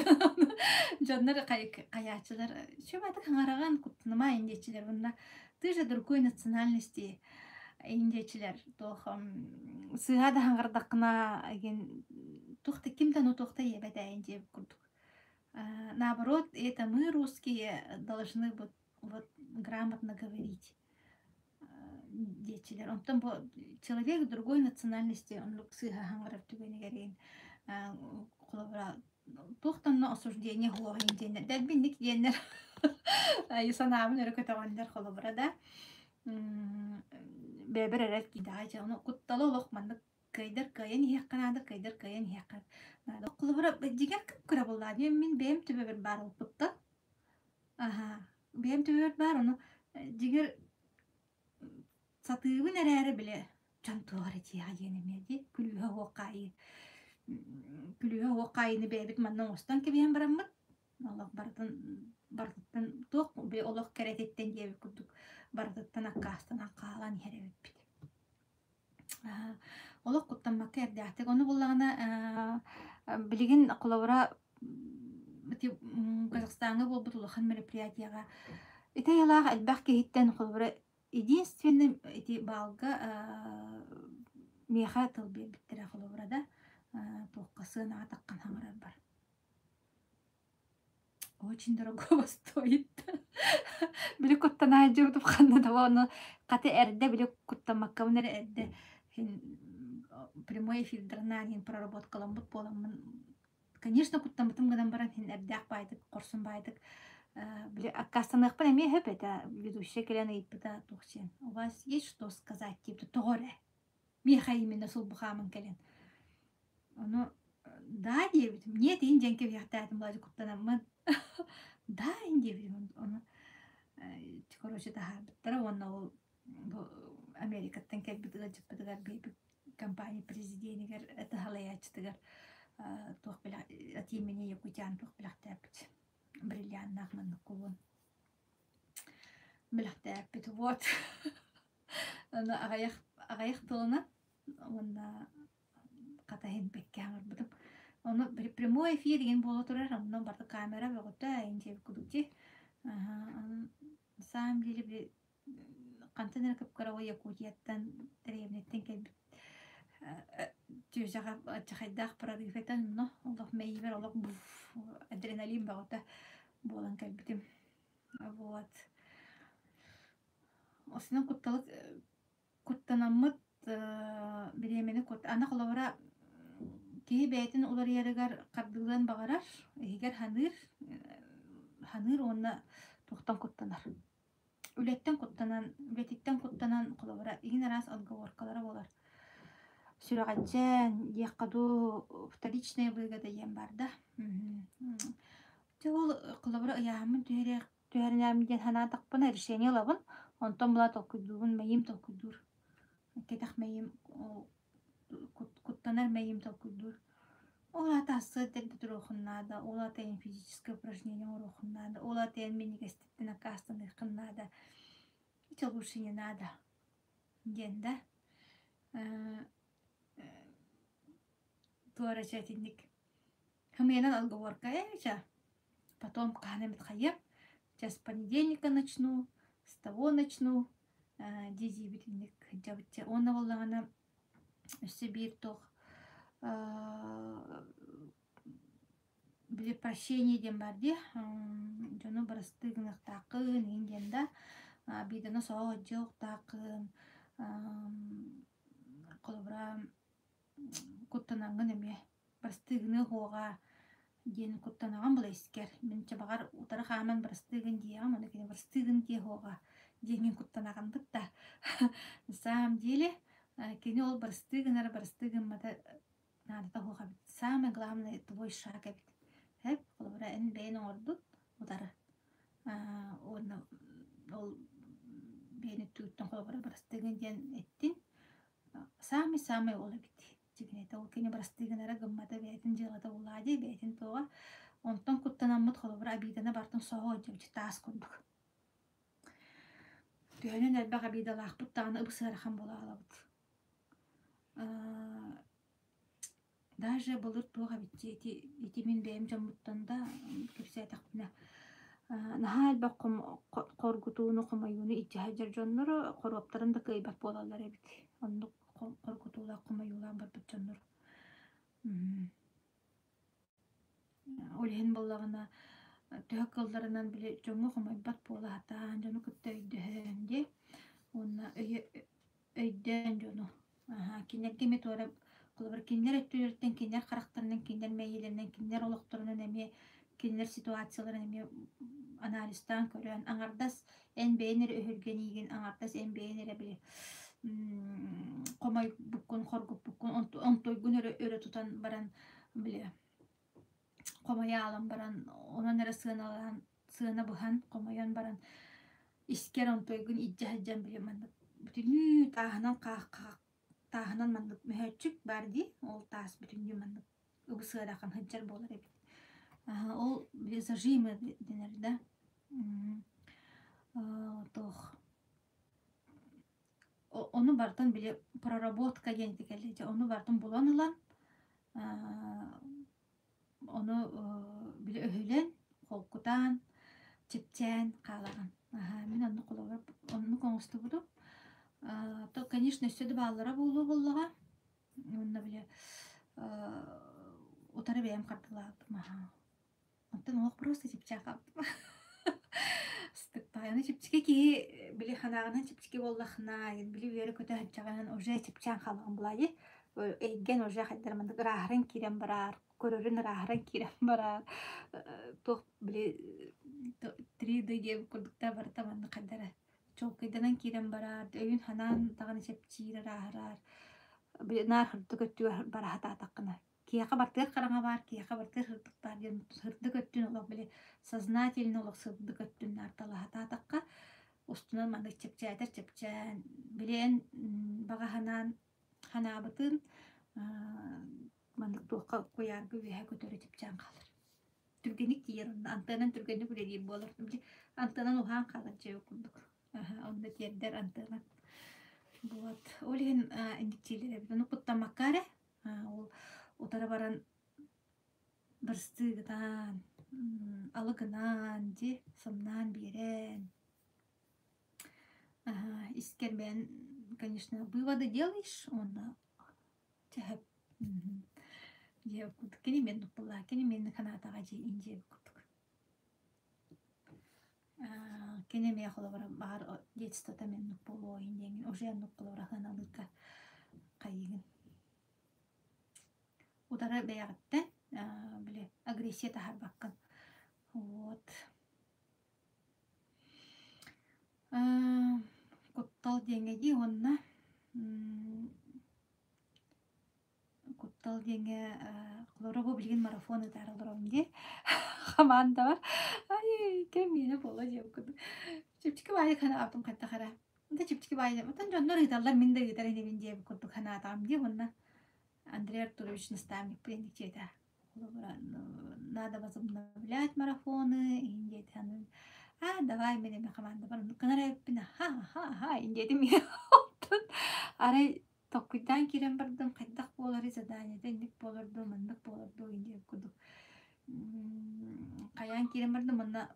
Дьоннор хайааччылар чубатык хаҥараҕын куттаныма ин диэччилэр уонна ты же другой национальности ин диэччилэр туох сыыһа да хаҥардаххына игин туох да ким да ну туох да иэбэт ээ диэбит курдук. Наоборот, это мы, русские, должны вот, вот грамотно говорить диэччилэр. Онтон бу человек другой национальности оннук сыыһа хаҥарар түгэнигэр иһин холобура туох да онно осуждение суох иһин диэннэр дэлбинник диэннэр санаабын өрө көтөҕөннөр холобура да бэйэбэр эрэл киидэҕэ дьэ ону кутталы олох маннык кыайдар кыайан иһиэххэ наада кыайдар кыайан иһиэххэ наада холобура дьиҥэр кып-кыра буоллаҕа дии мин бэйэм төбөбөр баар буолбуттан Аһаа, бэйэм төбөбөр баар, ону дьиҥэр сатыыбын эрээри били дьон туох эрэ дьиэҕэ диэн эмиэ дии күлүүһэ суох хаайыы күлүүһэ суох хаайыыны бэйэбит манна оҥостон кэбиһэн бараммыт олох барытын барытыттан туох били олох кэрэтиттэн диэбит курдук барытыттан аккаастанан хаалан иһэр эбиппит. Олох куттаммакка эрдээхтик. Ону буллаҕына билигин холобура ити Казахстаҥҥа буолбут улахан мероприятиеҕа ити айылаах элбэх киһиттэн холобура единственный ити баалга миэхэ тыл биэрбиттэрэ холобура да туохха сыанаҕа таххан хаҥарарбар. Очень дорогого стоит. Били куттанаайдьыбытым ханна да ону хата эрдэ били куттаммаккабын эрэ эрдэ прямой эфирдарынан иһин проработкаламмыт буоламмын конечно куттаммытым гынан баран иһин эрдээх баайдык хорсун баайдык били аккаастаныахпын эмиэ сөп этэ ведущая кэлэн ыйыппыта туох диэн у вас есть что сказать диэбитэ тоҕо эрэ миэхэ именно сулбу хааман кэлэн Ону да диэбитим, нет иһин диэн кэбиһиэхтээтим былаадьы куттанаммын. Да иһин диэбитим ону короче таһаарбыттара уонна ол бу Америкаттан кэлбит ыалдьыппытыгар биэрбит компания президенигэр это салайааччытыгар туох бэлэх от имени якутян туох бэлэхтээппит бриллианнаах маннык кулун бэлэхтээппит вот ону аҕыйах аҕыйах тылынан уонна хата иһин бэккэ аҥарбытым. Ону прямой эфир деген буола турар, онно барыта камера бөҕөтө, ин диэбит курдук дии. На самом деле били хантан эрэ кып-кыра Якутияттан, дэриэбинэттэн кэлбит түөсэҕэ алдьархайдаах прорыв этэ онно олох мэйиибэр олох адреналин бөҕөтө буолан кэлбитим. Вот. Осунан кутталы Куттанаммыт бириэмэни кут аны холобура киһи бэйэтин уларыйарыгар хардыылыан баҕарар, иһигэр ханыыр, ханыыр уонна туохтан куттанар. Үлэттэн куттанан, үлэтиттэн куттанан холобура игин араас отговоркалара буолар. Сүрэҕэлдьээн диэххэ дуу, вторичная выгода диэн баар да. Дьэ ол холобура ыйааһыммын түһэриэх түһэринэм диэн санаатахпына решение ылабын, онтон була толкуйдуубун, мэйиим толкуйдуур. Кэтэх мэйиим куттанар мэйиим толкуйдуур. Ол аата ассыат дэлби туруоххун наада, ол аата эн физическое упражнение оҥоруоххун наада, ол аата эн минньигэститтэн аккаастаныаххын наада. Это лучше не надо диэн да. Туора чэ итинник Хымыйанан отговорка ээ Потом хаһан эмит хайыам, сейчас с понедельника начну, с того начну дии-диибит инник сылдьабыт дьэ. Уонна буоллаҕына өссө биир туох били прощение диэн баар дии дьону бырастыы гыныахтааххын иһин диэн да обиданы соҕо сылдьыахтааххын холобура куттанаҥҥын эмиэ бырастыы уоҕа диэн куттанаҕын була искэр. Мин чэ баҕар утары хааман бырастыы гын диэҕим, ону кини бырастыы гын диэ уоҕа диэҥҥин куттанаҕын да. На самом деле кини ол бырастыы гынара бырастыы гыммата Наадата суох эбит. Самое главное твой шаг эбит. Эп, холобура, эн бэйэн оҥорбут утары. Уонна ол бэйэн өттүгүттэн холобура бырастыгын диэн эттин. Самый-самый ол эбит. Дьигинэтэ ол кини бырастыы гынара гыммата бэйэтин дьыалата буоллаҕа дии, бэйэтин туоҕа. Онтон куттанаммыт холобура обиданы бартын соһо сылдьыбыт таас курдук. Төһөнөн элбэх обидалаахпыт даҕаны ыбыс-ыарахан буола аҕалабыт. Даже былыр туох эбит ити, ити мин бэйэм дьоммуттан да кэпсээтэхпинэ наһаа элбэх хоргутууну, хомойууну илдьэ сылдьар дьоннору хоруоптарын да кыайбат буолаллар эбит. Оннук хоргутуулаах, хомойуулаах барбыт дьоннор. Ол иһин буоллаҕына төһө кыалларынан били дьоҥҥо хомойбот буола сатаан, дьону кытта өйдөһөн дии уонна өйдөөн дьону аһаа кинилэргэ эмиэ туора холобур кинилэр өттүлэриттэн кинилэр харахтарынан кинилэр мэйиилэринэн кинилэр олохторунан эмиэ кинилэр ситуацияларын эмиэ анализтаан көрөн аҥардас эн бэйэн эрэ өһүргэниигин аҥардас эн бэйэн эрэ били хомойбуккун хоргуппуккун онтуйгун өрө өрө тутан баран били хомойо аалан баран онон эрэ сыаналаан сыана быһан хомойон баран искэр онтуйгун илдьэ сылдьан били маннык бүтүннүү тааһынан тааһынан маннык мөһөөччүк баар дии ол таас бүтүннүү маннык ыбыс-ыарахан сылдьар буолар эбит ол били зажимы дэнэр да туох ону барытын били проработка диэн ити кэллэ дьэ ону барытын булан ылан ону били өһүлэн холкутаан чэпчээн хаалаҕын мин оннук холобур оннук оҥостубутум то конечно өссө да бааллара буолуо буоллаҕа уонна били утары бэйэм хардылаабытым Онтон олох просто чэпчээн хаалбытым. Ыстыктаайаны чэпчэки киһи били ханаҕынан чэпчэки буоллахына, били үөрэ-көтө сылдьаҕын уже чэпчээн хаалаҕын булаайы. Эйгэн уже хайдах маннык ырааһыран киирэн бараар, көрөрүн ырааһыран киирэн бараар. Туох били 3D диэбит курдуктар барыта маннык хайдах эрэ чуолкайданан киирэн бараар, өйүн-санаан даҕаны чэпчиир ырааһырар. Били наар сырдык өттүгэр бара сатаатаххына Киһиэхэ бартыгар хараҥа баар, киһиэхэ бартыгар сырдык баар диэн сырдык өттүн олох били сознательно олох сырдык өттүн наарталаһатаатахха устунан маннык чэпчээтэр чэпчээн билиэн баҕа санаан ханаабытын маннык туохха куйаарга үөһэ көтөрө чэпчээн хаалар. Түргэнник тиийэр онно антыанан түргэнник үлэлиир буолар. Антыанан уһаан хаалар дьиэ курдук. Онно тиэрдэр антыанан. Вот. Ол иһин инник эбит. Ону куттаммакка эрэ Ол утары баран бырыстыыгытаан, алы гынаан, дьи сымнаан биэрэн. Искэр бэйэн, конечно, выводы делаешь уонна чэһэп дьиэ курдук кини мен нуппуллаа кини мен ханаатаҕа дьиэ индиэ курдук. Кини эмиэ холобура баар детствота мен буолуо диэҥин уже оннук холобура сыаналыырга хайыыгын. Утары бэйэҕиттэн били агрессия таһаарбаккын. Вот. Куттал диэҥҥэ дии уонна Куттал диэҥҥэ холобура бу билигин марафон ыытаары олоробун дии хамаандабар ай кэм миэнэ буолла диэбит курдук чэпчэки баайы ханаабытым хайдах эрэ да чэпчэки баайы оттон дьоннор ыыталлар мин да ыытар инибин диэбит курдук санаатаҕым дии уонна Андрей Артурович наставникпын инник диэтэ холобура надо возобновлять марафоны иһин диэтэ а давай мин эмэ хамаандабар оннук гынар эбиппин ха-ха-ха диэтим оттон арай Толкуйдаан киирэн бардым, хайдах буоларый заданиета инник буолар дуу, маннык буолар дуу диэн курдук хайаан киирэн бардым уонна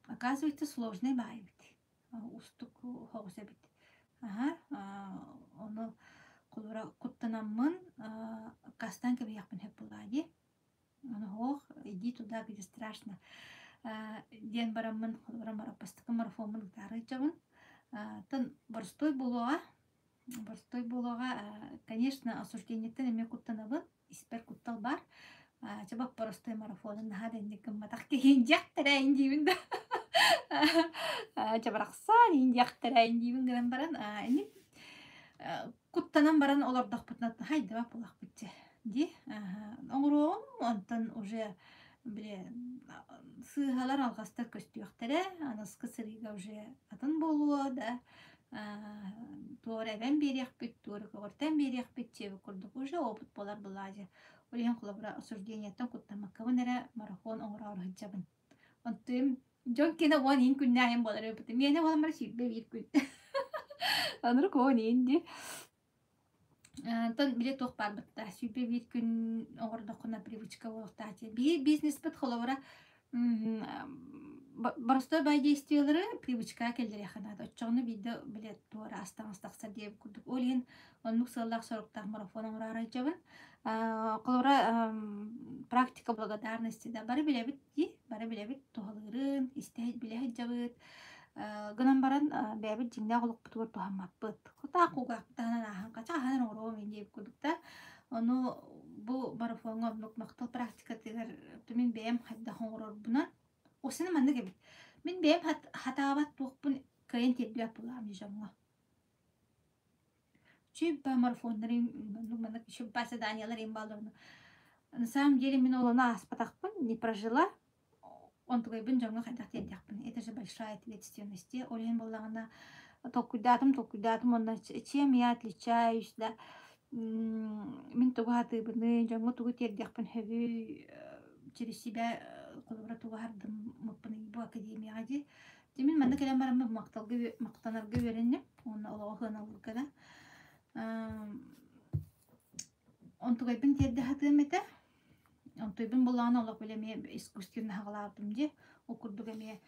оказывается сложный баай эбит, уустук соҕус эбит. Аһа, ону холобура куттанаммын аккаастаан кэбиһиэхпин сөп буоллаҕа дии. Ону суох, иди туда, где страшно диэн бараммын холобура бастакы марафоммун ыытаары сылдьабын. Оттон боростуой буолуоҕа, боростуой буолуоҕа, конечно, осуждениеттан эмиэ куттанабын, испэр куттал баар. Чэ боппоростой марафонун наһаа да инник гымматах киһи диэхтэрэ диибин да. Чэ барахсан диэхтэрэ диибин гынан баран инник. Куттанан баран олордохпутуна хайдыбат буолахпыт дьэ дии. Оҥоруоҕум онтон уже били сыыһалар алҕастар көстүөхтэрэ, аныгыскы сырыыга уже атын буолуо да туора эбэн биэриэхпит, туора көҕүртэн биэриэхпит диэбит курдук уже опыт буолар былаадьы. Ол иһин холобура осуждениеттан куттаммаккабын эрэ марафон оҥороору сылдьабын. Онтуйум дьон киэнэ 10 иин күннээһин буолар эбит. Миэнэ буолан баран 21 күн. Онурук 10 иин дии. Онтон били туох баарбытта 21 күн оҥордоххуна привычка буолуохтаах дии. Биир бизнеспит холобура боростуой бай действиелары привычкаҕа киллэриэххэ наада. Оччоҕуна биирдэ били туора ас-таҥас тахсар диэбит курдук. Ол иһин оннук сыаллаах-соруктаах марафон оҥороору сылдьабын. Холобура практика благодарности да бары билэбит дии, бары билэбит туһалыырын, истэ билэ сылдьабыт. Гынан баран бэйэбит дьиҥнээх олохпутугар туһаммаппыт. Хутаах кулгаахпыт таһынан ааһан хача аһан оҥоруом ин диэбит курдук да. Ону бу марафоҥҥа оннук махтал практикатыгар мин бэйэм хайдах оҥорорбунан осина маннык эбит. Мин бэйэм хатаабат туохпун кыайан тиэрдибэт буолаам дьоҥҥо. Чүппэ марафоннарын маннык чүппэ заданиялар им баалларына. На самом деле мин ол ону ааспатахпын, не прожила. Онтугайбын дьоҥҥо хайдах тиэрдиэхпин. Это же большая ответственность. Ол иһин буоллаҕына толкуйдаатым, толкуйдаатым уонна чем я отличаюсь, да мин тугу сатыыбыный, дьоҥҥо тугу тиэрдиэхпин сөбүй, через себя холобура тугу аһардыммыппыный бу академияҕа дии. Дьэ мин манна кэлэн бараммын махталга махтанарга үөрэнним уонна олоҕу сыаналыырга да. Онтугайбын тиэрдэ сатыам этэ. Онтуйбун буллаҕына олох били эмиэ искусственно хаҕалаабытым дии. Ол курдук эмиэ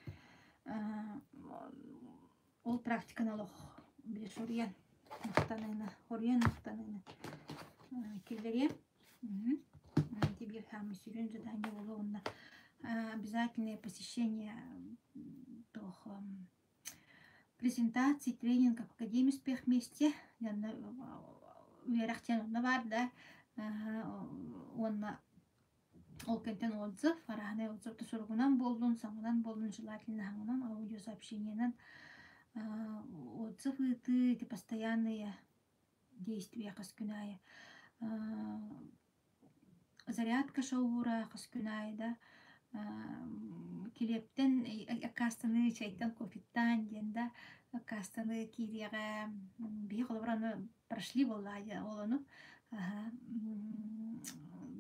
ол практиканы олох били соруйан махтаныыны, хоруйан махтаныыны киллэриэм. Тебе самый сүрүн задание буолуо уонна обязательное посещение туох презентации, тренинг Академии успех вместе уонна үөрэх диэн онно баар да уонна ол кэнтэн отзыв арааһынай отзыв суругунан буоллун саҥанан буоллун желательно саҥанан аудиосообщениенан отзыв ыытыы ити постоянные действия хас күн аайы зарядка шоура хас күн аайы да килиэптэн аккаастаныы чайтан кофеттаан диэн да аккаастаныы киириэҕэ биһи холобур аны прошли буоллаа ол ону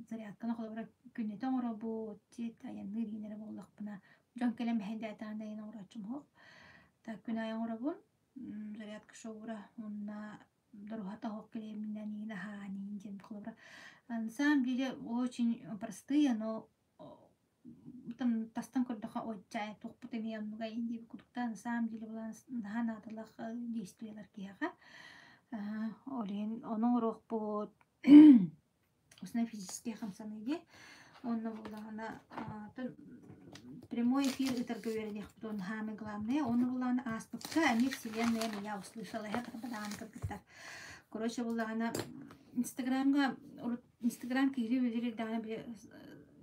зарядканы холобура күннэтэ оҥоробут айанныыр иһин эрэ буоллахпына дьон кэлэн мэһэйдээтэҕинэ иһин оҥорооччум суох так күн аайы оҥоробун зарядка шоура уонна доруһата оһох килиэминэн иин аһаан иин диэн холобура на самом деле очень простые но там тастан көрдөххө ой чай туохпут эмиэ оннуга иин диэбит курдук на самом деле булан наһаа наадалаах действиелар киһиэхэ ол иһин ону оҥоруохпут Основная физические хамсаныы дии. Онно буоллаҕына прямой эфир ыытарга үөрэниэхпит уонна самое главное онно буоллаҕына ааспыкка эмиэ вселенная меня услышала эһэ даҕаны кыргыттар. Короче буоллаҕына инстаграмҥа урут инстаграм киһи үлэлиир даҕаны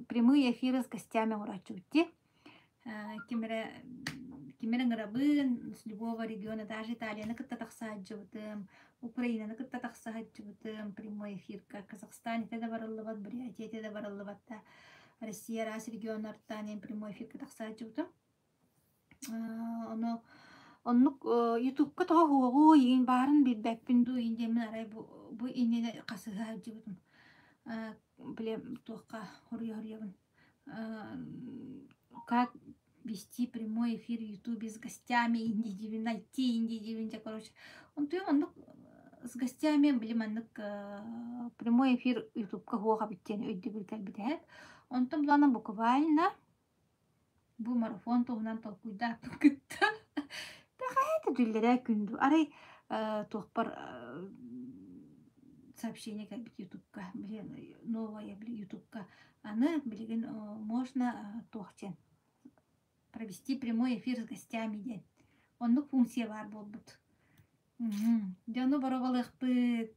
прямые эфиры с гостями оҥорооччубут дии. Ким эрэ ким эрэ ыҥырабын с любого региона даже Италияны кытта тахса сылдьыбытым, Украинаны кытта тахса сылдьыбытым прямой эфирка Казахстан этэ да барыллыбат, Бурятия этэ да барыллыбат да Россия араас регионнартан эн прямой эфирка тахса сылдьыбытым. Ону оннук Ютубка тоҕо уоҕуй иин баарын билбэппин дуу иин диэммин арай бу бу иннинэ хасыһа сылдьыбытым. Били туохха хоруйа-хоруйабын как вести прямой эфир в Ютубе с гостями инди найти инди короче. Онтуйум оннук с гостями били маннык прямой эфир Ютубка хуоха диэн өйдөбүл кэлбитэ. Онтон булана буквально бу марафон туһунан толкуйдааппын кытта бэҕэһээ дүллэрээ күн дуу арай туохпар сообщение кэлбит Ютубка блин новая били Ютубка аны билигин можно туох диэн провести прямой эфир с гостями диэн оннук функция баар буолбут Дьону боруобалыахпыт.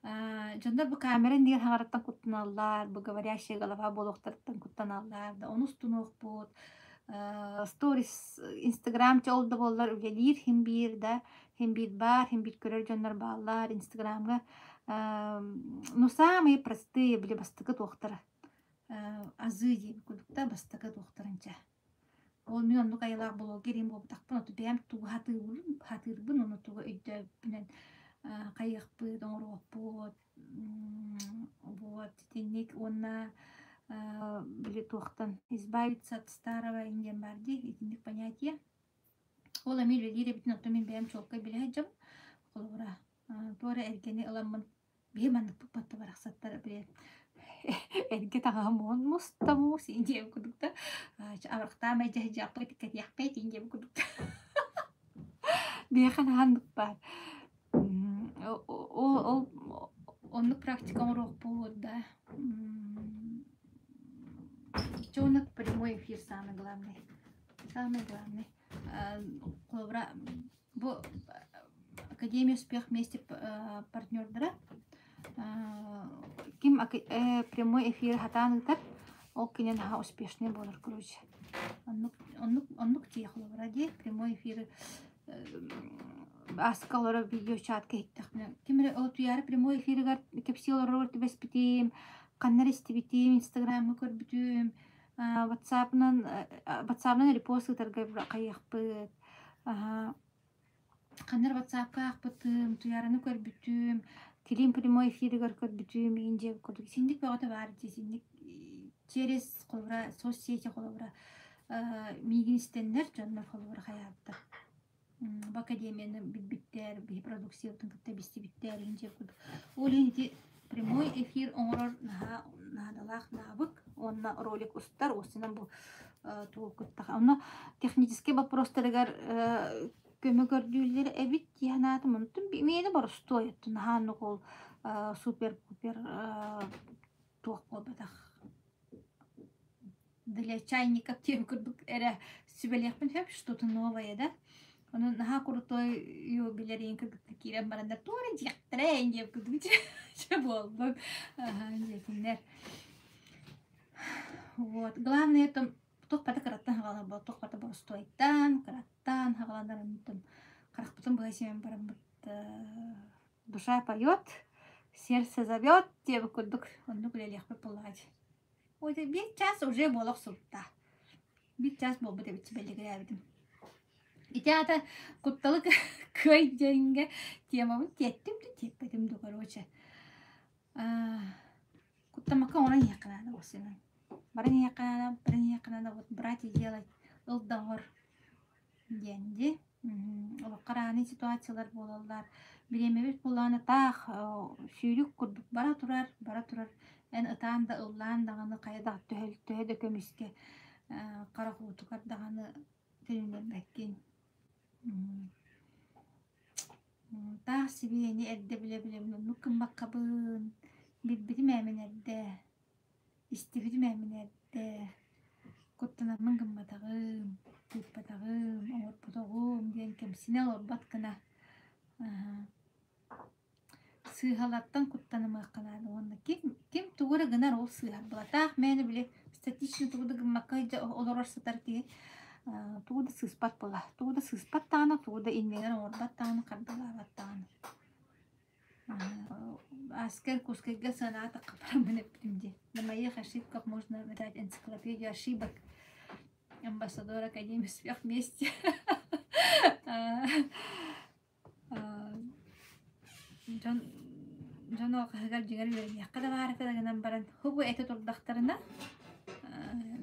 Дьоннор бу камера иннигэр хаҥараттан куттаналлар, бу говорящая голова буолуохтарыттан куттаналлар да, ону устунуохпут. Сторис, Инстаграм чэ ол да буоллар үлэлиир син биир да, син биир баар, син биир көрөр дьоннор бааллар Инстаграмҥа. Ну самые простые били бастакы туохтара азы диэбит курдук да бастакы туохтарын чэ. Ол мин оннук айылаах блогер им буолбатахпын, оту бэйэм тугу сатыыбын, сатыырбын, ону тугу өйдөөбүппүнэн хайыахпыт, оҥоруохпут, вот итинник уонна били туохтан избавиться от старого диэн баар дии, итинник понятие. Ол эмиэ үлэлиир эбитин, оттон мин бэйэм чуолкай билэ сылдьабын. Холобура, туох эрэ эргэни ыламмын биһи маннык туппатта барахсаттар били эргэ таҥаһым уон муста муус диэн курдук да абырахтаам эдьэһдьиэхпит кэтиэхпит диэн курдук биһиэхэ наһаа баар ол ол оннук практика оҥоруохпут да Чонок прямой эфир самый главный самый главный холобура бу Академия успех вместе партнердара ким прямой эфир хатаан ыытар ол кине наһаа успешный буолар короче оннук оннук оннук дии холобура дии прямой эфиры ааска олоро видеочатка иһиттэхпинэ ким эрэ ол туйаара прямой эфиригэр кэпсии олороругар түбэспитим ханна эрэ истибитим инстаграмҥа көрбүтүм ватсапынан ватсабынан репост ыытарга хайыахпыт Ханна эрэ ватсапка аахпытым, Туйаараны көрбүтүм, Килиим прямой эфиригэр көрбүтүм, иин дьиэ курдук синник бөҕөтө баар дии, синник через холобура соцсети холобура миигин истэннэр дьоннор холобура хайаабыттар. Бу академияны билбиттэр, биһи продукциябытын кытта билсибиттэр, иин дьиэ курдук. Ол иһин ити прямой эфир оҥорор наһаа наадалаах навык уонна ролик устар, уопсайынан бу тугу кытта онно техническэй боппуруостарыгар көмө көрдүүллэр эбит дии санаатым. Онтон миэнэ боростуой оттон наһаа оннук ол супер-пупер туох буолбатах для чайников диэн курдук эрэ сүбэлиэхпин сөп что-то новое да. Ону наһаа крутой юу билэриин кыргыттар киирэн бараннар туора диэхтэрэ диэн курдук чэ буолбут диэтиннэр. Вот главное это туох барыта кыраттан хаҕаланар буолла, туох барыта боростуойтан, кыраттан хаҕаланар онтон харахпытын быһа симэн бараммыт душа поет, сердце зовет диэбит курдук оннук үлэлиэхпит буоллаҕа дии. Ой, биир час уже буола охсубута. Биир час буолбут эбит бэлигирээбитим. Ити аата кутталы кыай диэҥҥэ темабын тиэттим да тиэппэтим да короче. Куттаммакка оҥорон иһиэххэ наада уопсайынан. Баран иһиэххэ наада, баран иһиэххэ наада, вот брать и делать, ыл да оҥор диэн дии. Олоххо араанай ситуациялар буолаллар. Бириэмэбит буоллаҕына таах сүүрүк курдук бара турар, бара турар. Эн ытаан да ыллаан даҕаны хайа да төһө, төһө да көмүскэ харах уутугар даҕаны төнүннэрбэккин. Таах сибиэни эрдэ билэ-билэбин оннук гыммаккабын, билбитим ээ мин эрдэ, истибитим ээ мин эрдэ, куттанаммын гымматаҕым, тыыппатаҕым, оҥорботоҕум диэн кэмсинэ олорбот гына сыыһалартан куттанымыахха наада уонна ким ким тугу эрэ гынар ол сыыһар былатаах мээнэ били статично тугу да гыммакка олорор сытар киһи тугу да сыыспат буолар тугу да сыыспат даҕаны тугу да иннигэр оҥорбот даҕаны хардалаабат даҕаны Аскер Кускайга санаатахха бараммын эппитим дии на моих ошибках можно дать энциклопедию ошибок амбассадор Академии успех вместе Дьон дьон алҕаһыгар дьиҥэр үөрэниэххэ да баар этэ гынан баран һубу этэ турдахтарына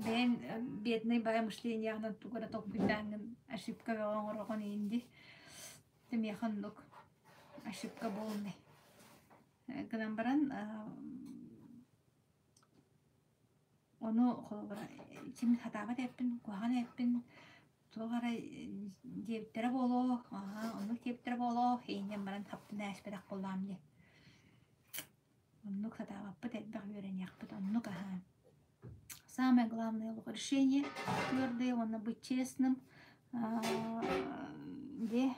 бэйэҥ бедный баҕайы мышлениеҕынан тугу эрэ толкуйдааҥҥын ошибка бөҕө оҥороҕун иһин дии. Дьэ миэхэ оннук ошибка полный. Гынан баран Ону холобура ким сатаабат эппин, куһаҕан эппин, туох эрэ диэбиттэрэ буолуо, аһаа оннук диэбиттэрэ буолуо, иинньэн баран хаптын ээспэтэх буоллаҕым дии. Оннук сатаабаппыт, элбэх үөрэниэхпит, оннук аһаа. Самое главное решение твердое уонна быть честным дии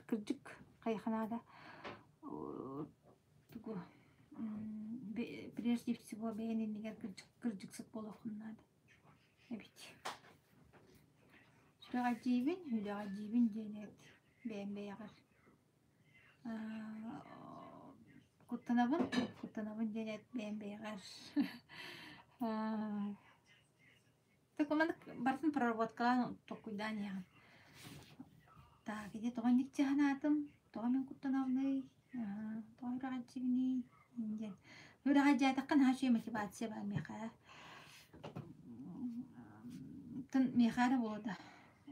кырдьык хайыха наада тугу прежде всего бэйэн иннигэр кырдьыксыт буолуоххун наада эбит. Сүрэҕэлдьиибин, үлэҕэлдьиибин диэн эт бэйэм бэйэҕэр. Куттанабын, куттанабын диэн эт бэйэм бэйэҕэр. Маннык барытын проработкалаан толкуйдаан иһэҕин. Так, ити тоҕо инник санаатым, тоҕо мин куттанабыный, тоҕо үрэҕэлдьибиний диэн. Үрэҕэлдьээтэххэ наһаа үчүгэй мотивация баар миэхэ. Оттон миэхэ эрэ буолуо да,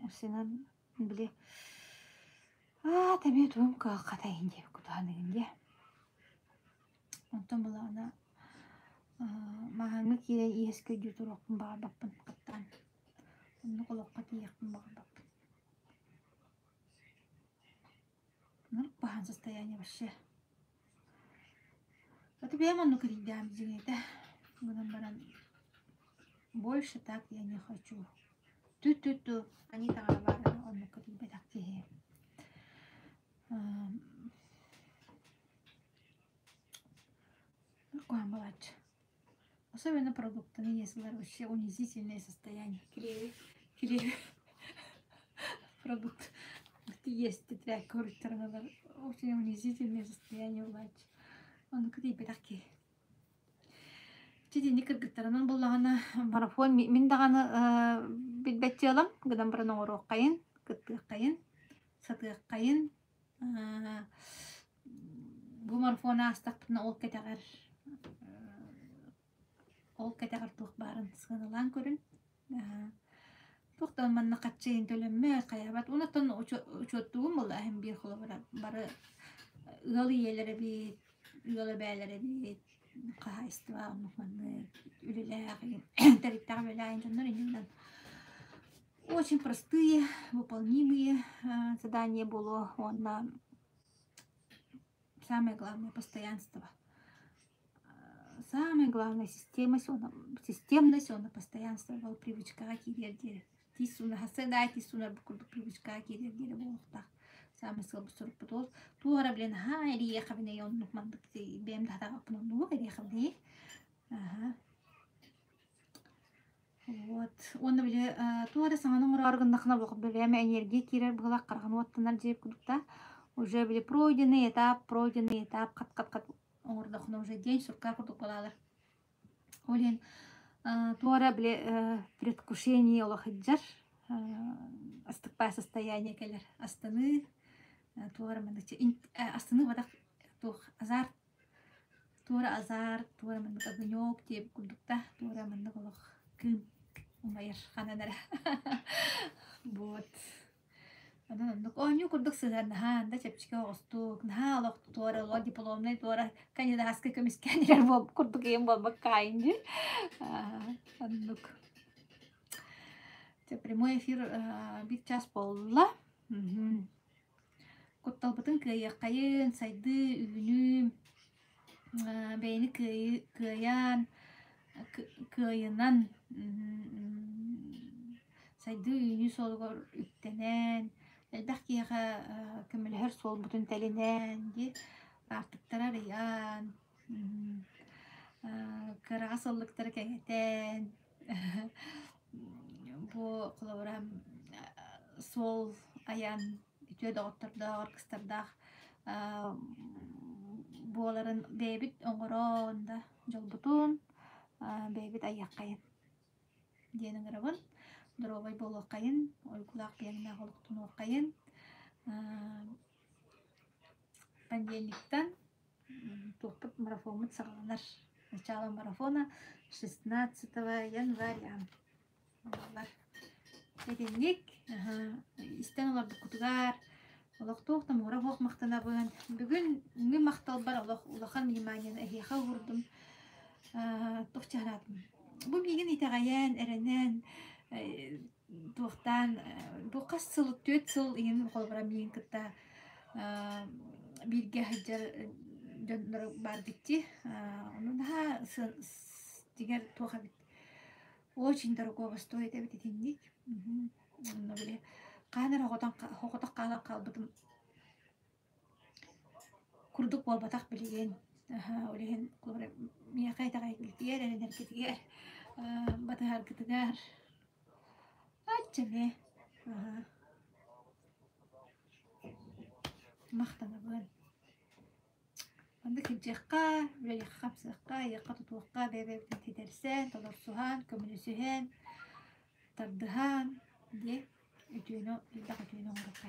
Усинан били аа тэбиэ тугум кыаххатай диэбит кутаһаныгын дии. Онтон былаана маһаҥҥа киирэн иэскэ өйдүү туруохпун баҕарбаппын хаттаан. Оннук олоххо тиийиэхпин баҕарбаппын. Оннук баһаан состояние вообще. Это бэйэм оннук ирдэм дьиҥэтэ. Гынан баран больше так я не хочу. Ту-ту-ту, они таҥара баара оннукка тиийбэтэх киһи. Куһаҕан Особенно продуктаны еслар вообще унизительное состояние. Кириэби, кириэби продукт есть тетрадь көрүттэрин очень унизительное состояние булааччы. Оннук тиийбэтэх киһи. Итинник кыргыттарынан буллаҕына марафон мин даҕаны билбэт дьыалам гынан баран оҥоруоххайын, кыттыаххайын, сатыаххайын Бу марафону аастахпытына ол кэтэҕэр ол кэтэҕэр туох баарын сыаналаан көрүн. Туох да манна хаччыйын төлөммөт, хайаабат. Онтон учуоттугум буолла иһин биир холобура бары ыал ийэлэрэ эбит, ыал эбээлэрэ эбит, хаһаайыстыба оннук маннык үлэлээх тэрилтэҕэ үлэлээх дьоннор иннинэн Очень простые, выполнимые задания буолуо уонна самое главное постоянство. Самое главное системность, системность уонна постоянство ол привычкаҕа киириэр диэри. Тиис сууна хасса тиис суунар бу курдук привычкаҕа киириэр диэри буолуохтаах. Самый сыалбыт сорукпут ол. Туох эрэ билэн аһаа эрийиэххэ оннук маннык бэйэм да сатаабаппын оннук эрийиэххэ Аха. Вот. Уонна били туох эрэ саҥаны оҥороору гыннаххына бэйэм энергия киирэр быһыылаах хараҕын уоттанар дьиэ курдук Уже били пройденный этап, пройденный этап хат-хат-хат оҥордоххуна уже день сурка курдук буолаалар. Ол иһин туох эрэ били предвкушение олох сылдьар, астыкпаа состояние кэлэр. Астыныы, туох эрэ маннык астыныы бадах туох азарт Туора азарт, туора маннык огонек диэбит курдук да, туора маннык олох кыым умайар ханан эрэ. Вот. Онон оннук оонньуу курдук сыһыаннаһан да чэпчэки оҕустук, наһаа олох туора олох дипломнай туора кандидатскай көмүскээн эрэр буол курдук ийэм буолбаккаайын дии. Оннук. Чэ, прямой эфир биир час буолла. Кутталбытын кыайыаххайын, сайдыы, үүнүү, бэйэни кыайыы кыайан, кыайынан сайдыы үүнүү суолугар үктэнэн, элбэх киһиэхэ көмөлөһөр суолбутун тэлинэн дии, аартыктары арыйан, кыраҕа сыллыктары кэҥэтэн, бу холобура суол айан үтүө доҕоттордоох, аргыстардаах буоларын бэйэбит оҥорон да дьолбутун бэйэбит айыаххайын диэн ыҥырабын. Доруобай буолуоххайын, уйгулаах бэйэҥнээх олохтонуоххайын. Понедельниктан туохпут марафоммут саҕаланар. Начало марафона 16 января. Буолар. Итинник истэн олорбуккутугар олохтоох да муора суох махтанабын. Бүгүн бүгүн махталбар олох улахан вниманиены эһиэхэ уурдум. Туох чараатым. Бу миигин итэҕэйэн, эрэнэн, туохтаан бу хас сыл, түөрт сыл иһин холобура миигин кытта бииргэ сылдьар дьоннор баар дии. Ону наһаа дьиҥэр туох эбит Очень дорогого стоит эбит итинник. Онно били хаһан эрэ оҕотох хаалан хаалбытым курдук буолбатах билигин. Ол иһин миэхэ итэҕэйгитигэр, эрэнэргитигэр, батыһаргытыгар ачча эмиэ. Махтанабын. Маннык илдьиэххэ, үлэлиэххэ-хамсыахха, айыахха-тутуохха, бэйэ-бэйэбитин ситэрсэн, толорсуһан, көмөлөсүһэн, тардыһан, дии үтүөнү, элбэх үтүөнү оҥоруохха.